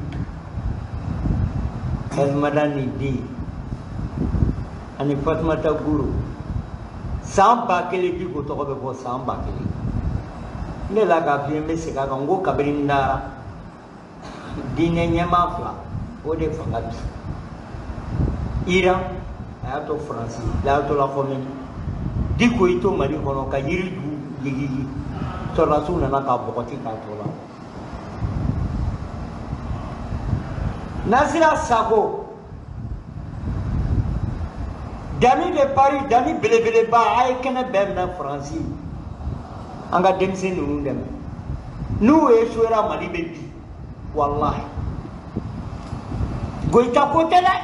[SPEAKER 1] Elmadani den ani Fatumata Guro, san 1000 Diko tɔgɔ bɛ fɔ san 1000. Ne la k'a f'i ye, n bɛ segin a kan, n ko kabini n dara diinɛ ɲɛmaa fila o de fanga bi. Iran a y'a to Faransi, l'Ayatollah Khomeini. Diko y'i to Mali kɔnɔ ka yiri ju yigiyigi, sɔrɔdasiw nana k'a bɔgɔti k'a to la. Nasira Sako, Dani de Paris, Dani belebeleba, a ye kɛnɛ bɛɛ minɛ Faransi. An ka denmisɛn ninnu dɛmɛ. N'u échouera, Mali bɛ bi. Walahi. Goyita ko tɛ dɛ.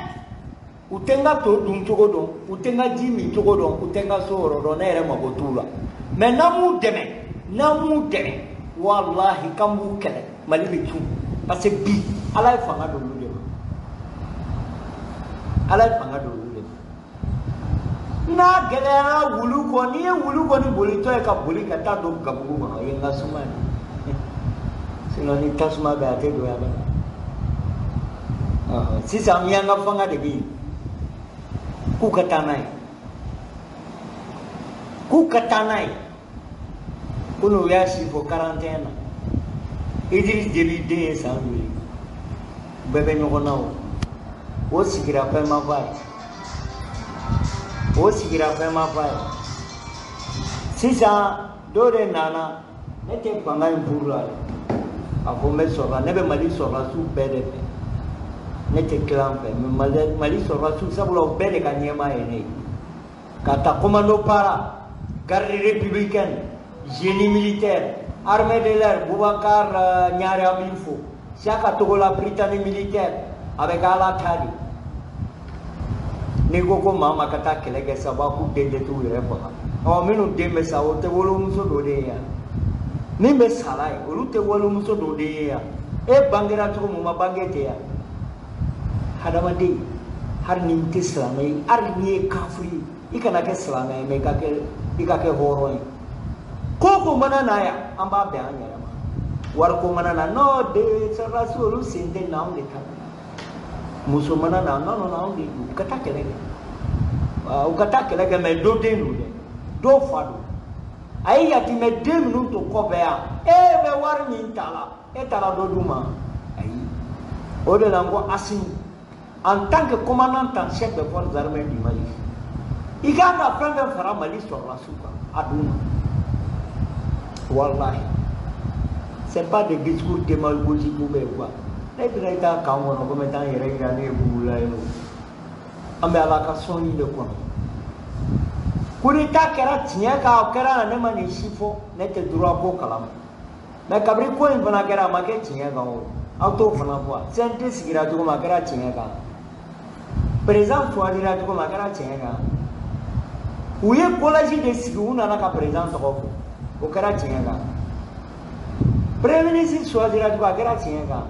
[SPEAKER 1] U tɛ n ka to dun cogo dɔn, u tɛ n ka ji min cogo dɔn, u tɛ n ka so yɔrɔ dɔn, ne yɛrɛ mago t'u la. Mais n'an m'u dɛmɛ, n'an m'u dɛmɛ, walahi k'an b'u kɛlɛ, Mali bɛ cun. Parce que bi, Ala ye fanga don olu de ma. Ala ye fanga don olu de ma. N'a gɛlɛyara wulu kɔ, n'i ye wulu kɔni bolitɔ ye ka boli ka taa don gabugu kɔnɔ, o ye n ka suma ye. Sinon ni tasuma bɛ, a tɛ don yan dɛ. Sisan miyanka fanga de bɛ yen. K'u ka taa n'a ye. K'u ka taa n'a ye. Ko n'u y'a si fɔ 41 na. Idriss Déby den ye san joli? Bɛɛ bɛ ɲɔgɔn na o. O sigira fɛn ma f'a ye. O sigira fɛn ma f'a ye. Sisan dɔw de nana, ne tɛ fanga in furu la dɛ. A fɔ n bɛ sɔrɔ, ne bɛ Mali sɔrɔdasiw bɛɛ de fɛ. Ne tɛ kilan fɛ, mais Mali sɔrɔdasiw sabula o bɛɛ de ka ɲɛmaa ye ne ye. Ka ta commando para, garde républicaine, génie militaire, armée de l'air, Boubacar Niare an b'i fo, Siaka Togola Britannique militaire, a bɛ kɛ Ala ta de. N'i ko ko maa ma ka taa kɛlɛ kɛ sa, b'a k'u den tɛ t'u yɛrɛ faga. Ɔ minnu den bɛ sa, o tɛ wolomuso dɔ de ye yan. Min bɛ sala ye, olu tɛ wolomuso dɔ de ye yan. E bangera cogo min, o ma bange ten yan. Hadamaden, hali ni tɛ silamɛ ye, hali n'i ye kafiri ye, i kana kɛ silamɛ ye, mais i ka kɛ hɔrɔn ye. Ko o ko mana na yan, an b'a bɛn an yɛrɛ ma. Wariko mana na, non, de sɔrɔdasi olu sen tɛ na, anw de ta don. Muso mana na, non, non, anw de don. U ka taa kɛlɛ kɛ. U ka taa kɛlɛ kɛ, mais dɔ den don dɛ, dɔ fa don. A ye yatimɛ den minnu to kɔfɛ yan, e bɛ wari min ta la, e taara dɔ d'u ma? Ayi. O de la n ko Assimi, en tant que commandant en chef des forces armées du Mali, i kan ka fɛn fɛn fara Mali sɔrɔdasiw kan, a d'u ma. Wallahi. C'est pas des discours démagogiques ou bien quoi. Ne tɛna i taa kan kɔnɔ ko n bɛ taa n yɛrɛ yira ne ye bugula ye o. An bɛ Ala ka sɔnni de kɔnɔ. Coup d'état kɛra tiɲɛ kan, o kɛra ne ma nin si fɔ, ne tɛ droit ko kalama. Mais kabini ko in fana kɛra, a ma kɛ tiɲɛ kan o. Aw t'o fana fɔ wa? CNT sigira cogo min, a kɛra tiɲɛ kan. Président choisira cogo min, a kɛra tiɲɛ kan. U ye collège de sigi, u nana ka président tɔgɔ fɔ. O kɛra tiɲɛ kan. Premier ministre choisira cogo, a kɛra tiɲɛ kan.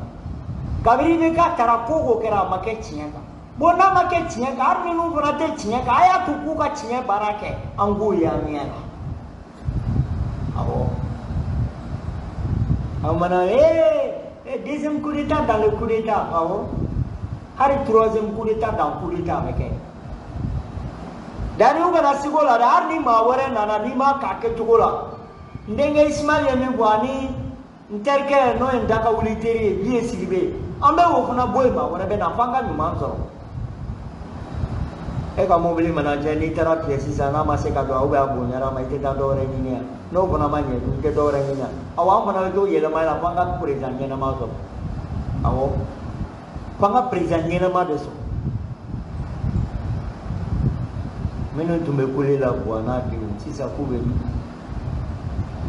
[SPEAKER 1] Kabini IBK taara, ko o ko kɛra, a ma kɛ tiɲɛ kan. Bon, n'a ma kɛ tiɲɛ kan, hali minnu fana tɛ tiɲɛ kan, a y'a to k'u ka tiɲɛ baara kɛ, an k'o ye an ɲɛ la. Awɔ. Aw mana deuxième coup d'état dans le coup d'état, awɔ. Hali troisième coup d'état dans coup d'état a bɛ kɛ. Dani u kana sigo la dɛ, hali ni maa wɛrɛ nana n'i m'a k'a kɛcogo la. N denkɛ Ismaël ye min fɔ ani n terikɛ n'o ye n da ka wuli teri ye, Biye Sidibe, an bɛ o fana bɔ yen, maa wɛrɛ bɛ na f'an ka ɲuman sɔrɔ. E ka mobili mana tiɲɛ, n'i taara pièce san, n'a ma se ka don, ou bien a bonyara ma, i tɛ taa dɔwɛrɛ ɲini yan. N'o fana ma ɲɛ, i tɛ dɔwɛrɛ ɲini yan. Awɔ, an fana bɛ t'o yɛlɛma la f'an ka président ɲɛnama sɔrɔ. Awɔ, f'an ka président ɲɛnama de sɔrɔ. Minnu tun bɛ kule la Buwa n'a denw, sisan k'u bɛ min?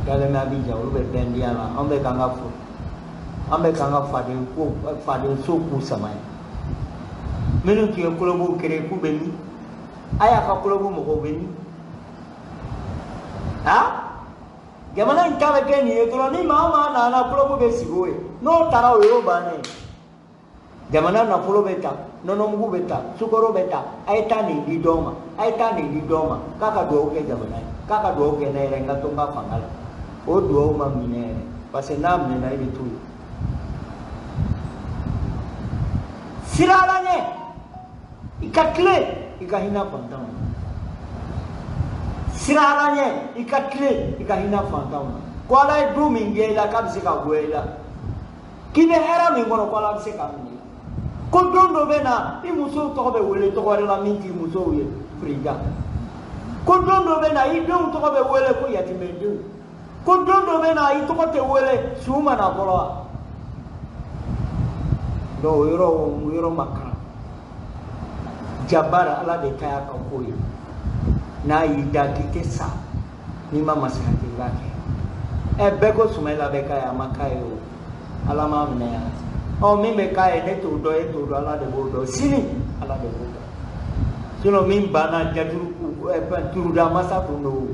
[SPEAKER 1] Dalen bɛ Abidjan, olu bɛ bɛn diya la. An bɛ k'an ka fo, an bɛ k'an ka faden ko, faden so k'u sama ye. Minnu tun ye kolobow créé k'u bɛ min? A y'a ka kolobo mɔgɔw bɛ min? Ha? Jamana in ta bɛ kɛ nin ye dɔrɔn, ni maa o maa nana kolobo bɛ sigi o ye. N'o taara o y'o bannen ye. Jamana nafolo bɛ ta, nɔnɔmugu bɛ ta, sukaro bɛ ta, a ye taa nin di dɔ ma, a ye taa nin di dɔ ma, k'a ka dugawu kɛ jamana ye, k'a ka dugawu kɛ ne yɛrɛ n ka to n ka fanga la. O dugawu ma minɛ yɛrɛ, parce que n'a minɛna i bɛ to yen. Sira Ala ɲɛ, i ka tilen, i ka hinɛ fantanw na. Sira Ala ɲɛ, i ka tilen, i ka hinɛ fantanw na. Ko Ala ye du min kɛ i la k'a bɛ se ka goya i la. K'i bɛ hɛrɛ min kɔnɔ ko Ala bɛ se k'a minɛ i la. Ko don dɔ bɛ na i musow tɔgɔ bɛ wele tɔgɔ wɛrɛ la min t'i musow ye firija. Ko don dɔ bɛ na i denw tɔgɔ bɛ wele ko yatimɛdenw. Ko don dɔ bɛ na i tɔgɔ tɛ wele su ma na fɔlɔ wa. Donc o yɔrɔ o yɔrɔ ma kalan. Jabara Ala de ta y'a ka ko ye. N'a y'i da k'i tɛ sa n'i ma masaya kɛ i b'a kɛ. Ɛ bɛɛ ko Sumayila bɛ k'a ye a ma k'a ye o. Ala m'a minɛ yan. Ɔ min bɛ k'a ye ne t'o dɔn e t'o dɔn Ala de b'o dɔn sini Ala de b'o dɔn. Sinon min banna jaturu turuda masa tun don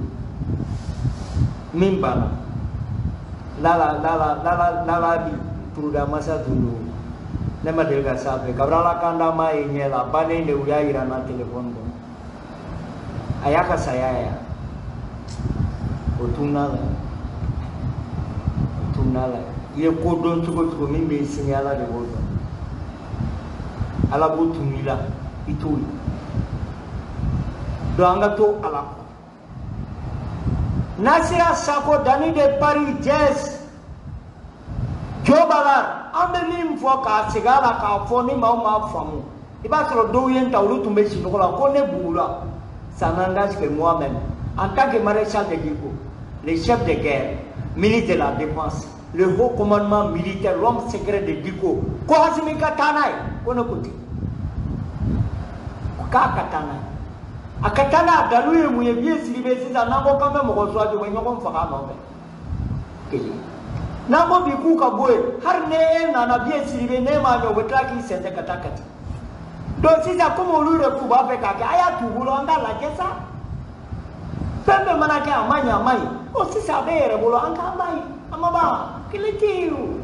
[SPEAKER 1] min banna lala lala lala lala bi turuda masa tun don ne ma deli ka s'a fɛ kabini Ala kan d'a ma ye ɲɛ la bannen de u y'a yira n na telefɔni kɔnɔ a y'a ka saya ye o tunna la o tunna la i ye ko dɔn cogo cogo min bɛ sini Ala de b'o dɔn Ala b'o tun i la i t'o ye donc an ka to Ala kɔ. Nasira Sako Dani de Paris Jazz Jobalar an bɛ min fɔ k'a segin a la k'a fɔ ni maaw m'a faamu i b'a sɔrɔ dɔw ye n ta olu tun bɛ sunɔgɔ la ko ne bugula. Ça n'engage que moi-même en tant que maréchal de Dicko, le chef de guerre, ministre de la défense, le haut commandement militaire, l'homme secret de Dicko, ko Assimi ka taa n'a ye ko ne ko ten k'a ka taa n'a ye. A ka taa n'a dalu ye mun ye Vieux Sidibe sisan n'an ko k'an bɛ mɔgɔ suwazi u bɛ ɲɔgɔn faga a nɔfɛ kelen n'an ko bi k'u ka bɔ yen hali ni e nana Vieux Sidibe n'e m'a ɲɛ u bɛ tila k'i sɛnsɛn ka taa Kati. Donc sisan komi olu yɛrɛ k'u b'a fɛ k'a kɛ a y'a t'u bolo an k'a lajɛ sa fɛn bɛɛ mana kɛ a ma ɲɛ a ma ɲi ɔ sisan a bɛ yɛrɛ bolo an k'an b'a ye a ma ban kelen tɛ yen o.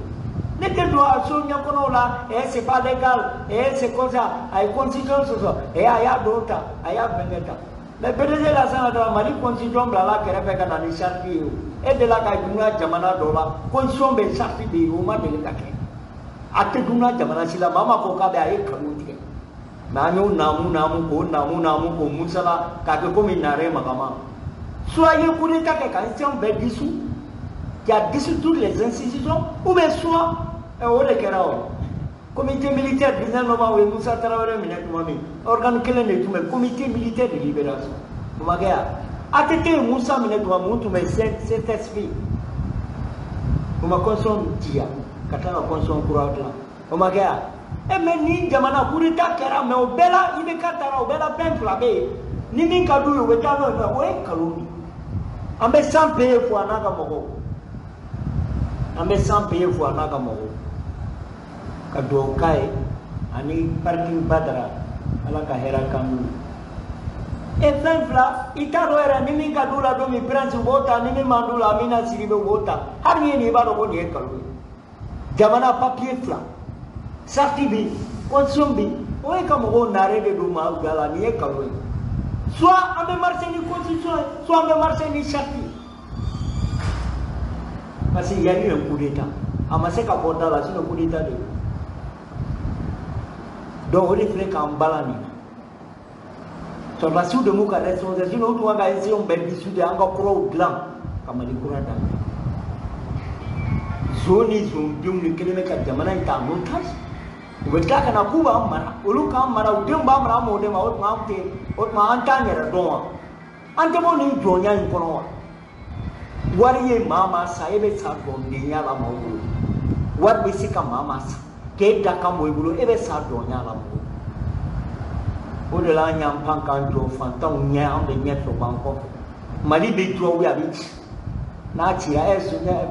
[SPEAKER 1] Ne tɛ don a so ɲɛkɔnɔw la ɛ c'est pas légal ɛ c'est comme ça a ye constitution sɔsɔ ɛ a y'a don ta a y'a fɛnkɛ ta mais PDG Lassana Ouattara Mali constitution bilala kɛrɛfɛ ka na ni charte ye o e delila ka dunuya jamana dɔ la constitution bɛ charte bɛ yen o ma deli ka kɛ a tɛ dunuya jamana si la maa ma fɔ k'a bɛ a ye nkalon tigɛ mais an y'o naamu naamu k'o naamu naamu k'o musala k'a kɛ komi nare magama soit i ye coup d'état kɛ ka institution bɛɛ dissous qui a dissous toutes les institutions ou bien soit o de kɛra o comité militaire 19 novembre u ye Musa Tarawele minɛ tuma min organe kelen de tun bɛ comité militaire de libération o ma kɛ yan ATT ye Musa minɛ tuma mun tun bɛ CTSP o ma constitution diya ka tila ka constitution kura dilan o ma kɛ yan e mais ni jamana coup d'état kɛra mais o bɛɛ la IBK taara o bɛɛ la fɛn fila bɛ yen ni min ka d'u ye u bɛ taa n'o ye o ye nkalon de ye an bɛ san paye fo a n'a ka mɔgɔw an bɛ san paye fo a n'a ka mɔgɔw ka dugawu k'a ye ani parking Badara Ala ka hɛrɛ k'an n'u ye. E fɛn fila i t'a dɔn yɛrɛ ni min ka d'u la don min prince u b'o ta ni min man d'u la Amina Sidibe u b'o ta hali ni ye nin i b'a dɔn ko nin ye nkalon ye jamana papier fila charte bɛ yen constitution bɛ yen o ye ka mɔgɔw nare de don maa da la nin ye nkalon ye soit an bɛ marcher ni constitution ye soit an bɛ marcher ni charte ye parce que il y a eu un coup d'état a ma se ka bɔ da la sinon coup d'état de don. Donc o de filɛ k'an balan nin na sɔrɔdasiw de m'u ka responsabilité sinon u tun kan ka institution bɛɛ dissous de an ka kuraw dilan ka Mali kura daminɛ zon ni zondenw de kelen bɛ ka jamana in ta en otage u bɛ tila ka na k'u b'an mara olu k'an mara u denw b'an mara an m'o de ma o tuma an tɛ o tuma an t'an yɛrɛ dɔn wa an tɛ bɔ nin jɔnya in kɔnɔ wa wari ye maa maa sa e bɛ sa jɔndenya la maaw bolo wari bɛ se ka maa maa sa k'e da kan bɔ i bolo e bɛ sa jɔnya la mɔgɔw o de la an y'an pan k'an jɔ fantanw ɲɛ an bɛ ɲɛfɛ u b'an kɔfɛ Mali bɛ jɔ a bɛ ci n'a cira ɛ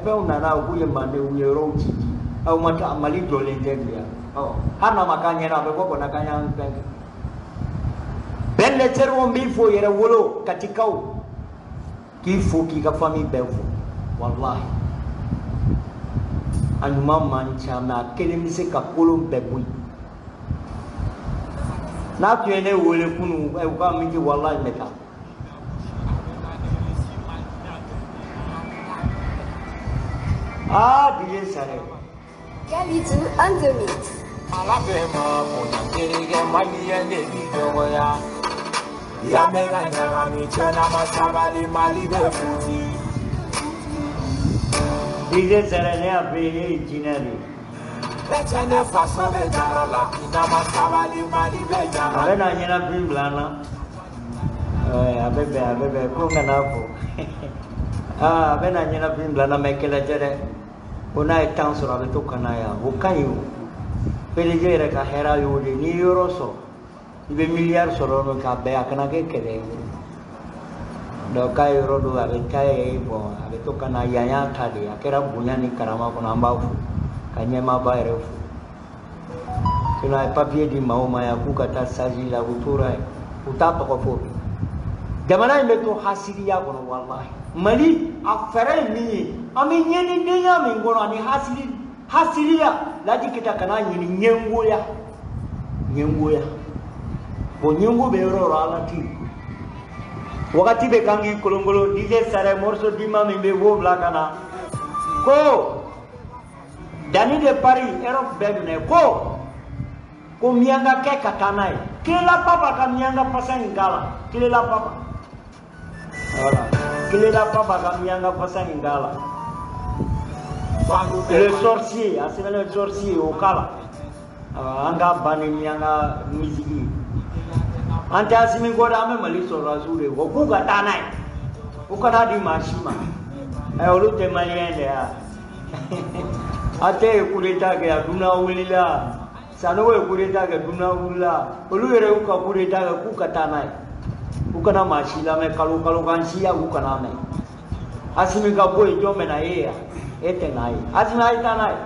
[SPEAKER 1] fɛnw nana u k'u ye manden u ye yɔrɔw ci ci aw ma taa Mali jɔlen tɛ bi yan ɔ hali n'a ma k'an ɲɛna a bɛ bɔ kɔnɔ k'an y'an fɛn kɛ bɛn ne teriw b'i fo yɛrɛ wolo Katikaw k'i fo k'i ka famille bɛɛ fo walahi a ɲuman man ca mais a kelen bɛ se ka kolon bɛɛ bɔ yen. N'a tun ye ne wele kunun u ka min di walahi n bɛ taa. Ah, DJ Sare.
[SPEAKER 4] Kalidou on the mix.
[SPEAKER 5] Ala bɛ ma bonya terikɛ maliyɛn de b'i dɔgɔya. Ya mɛn ka ɲagami cɛ n'a ma sabali Mali bɛ futi.
[SPEAKER 1] DJ Sare ne y'a f'i ye ne ye jinɛ de ye.
[SPEAKER 5] Ne cɛ ne faso bɛ jara la n'a ma sabali Mali bɛ
[SPEAKER 1] A
[SPEAKER 5] ɲagami.
[SPEAKER 1] bɛ na ɲɛnafin bila an na. A bɛ bɛn a bɛ bɛn ko n kana fɔ. Aa a bɛ na ɲɛnafin bila an na mɛ kɛlɛ tɛ dɛ. Ko n'a ye temps sɔrɔ a bɛ to ka na yan o ka ɲi o. PDG yɛrɛ ka hɛrɛ y'o de ye n'i ye yɔrɔ sɔrɔ i bɛ miliyari sɔrɔ yen k'a bɛn a kana kɛ kɛlɛ ye. Donc k'a ye yɔrɔ dɔ a bɛ taa yen bon a bɛ to ka na yan y'a ta de ye a kɛra bonya ni karama kɔnɔ an b'a fo ka ɲɛmaaba yɛrɛ fo. Sinon a ye papier di maaw ma yan k'u ka taa saji la u tora yen u t'a tɔgɔ fɔ bi. Jamana in bɛ to hasidiya kɔnɔ walahi. Mali a fɛɛrɛ ye min ye an bɛ ɲɛnidenya min kɔnɔ ani hasidi hasidiya Laji Keyita kana ɲini ɲɛngoya ɲɛngoya bon ɲɛngo bɛ yɔrɔ o yɔrɔ Ala tɛ yen. Wagati bɛ kan k'i kolonkolon DJ Sare morceau dima min bɛ yen b'o bila ka na ko Dani de Paris Europe bɛɛ minɛ ko ko miyanka kɛ ka taa n'a ye Kilela Papa ka miyanka fasa in k'a la Kilela Papa voilà Kilela Papa ka miyanka fasa in k'a la le sorcier a sɛbɛnnen le sorcier o k'a la an k'a ban ni miyanka musique ye an tɛ Asimi kɔ dɛ an bɛ Mali sɔrɔdasiw de kɔ k'u ka taa n'a ye u kana di maa si ma ɛ olu tɛ maliyɛn de ya a tɛ ye coup d'état kɛ a dunan wulila Sanogo ye coup d'état kɛ dunan wulila olu yɛrɛ y'u ka coup d'état kɛ k'u ka taa n'a ye u kana maa si lamɛn kalo kalo kan siya u kana mɛn Asimi ka bɔ yen jɔn bɛ na e yan e tɛ n'a ye Asimi a ye taa n'a ye.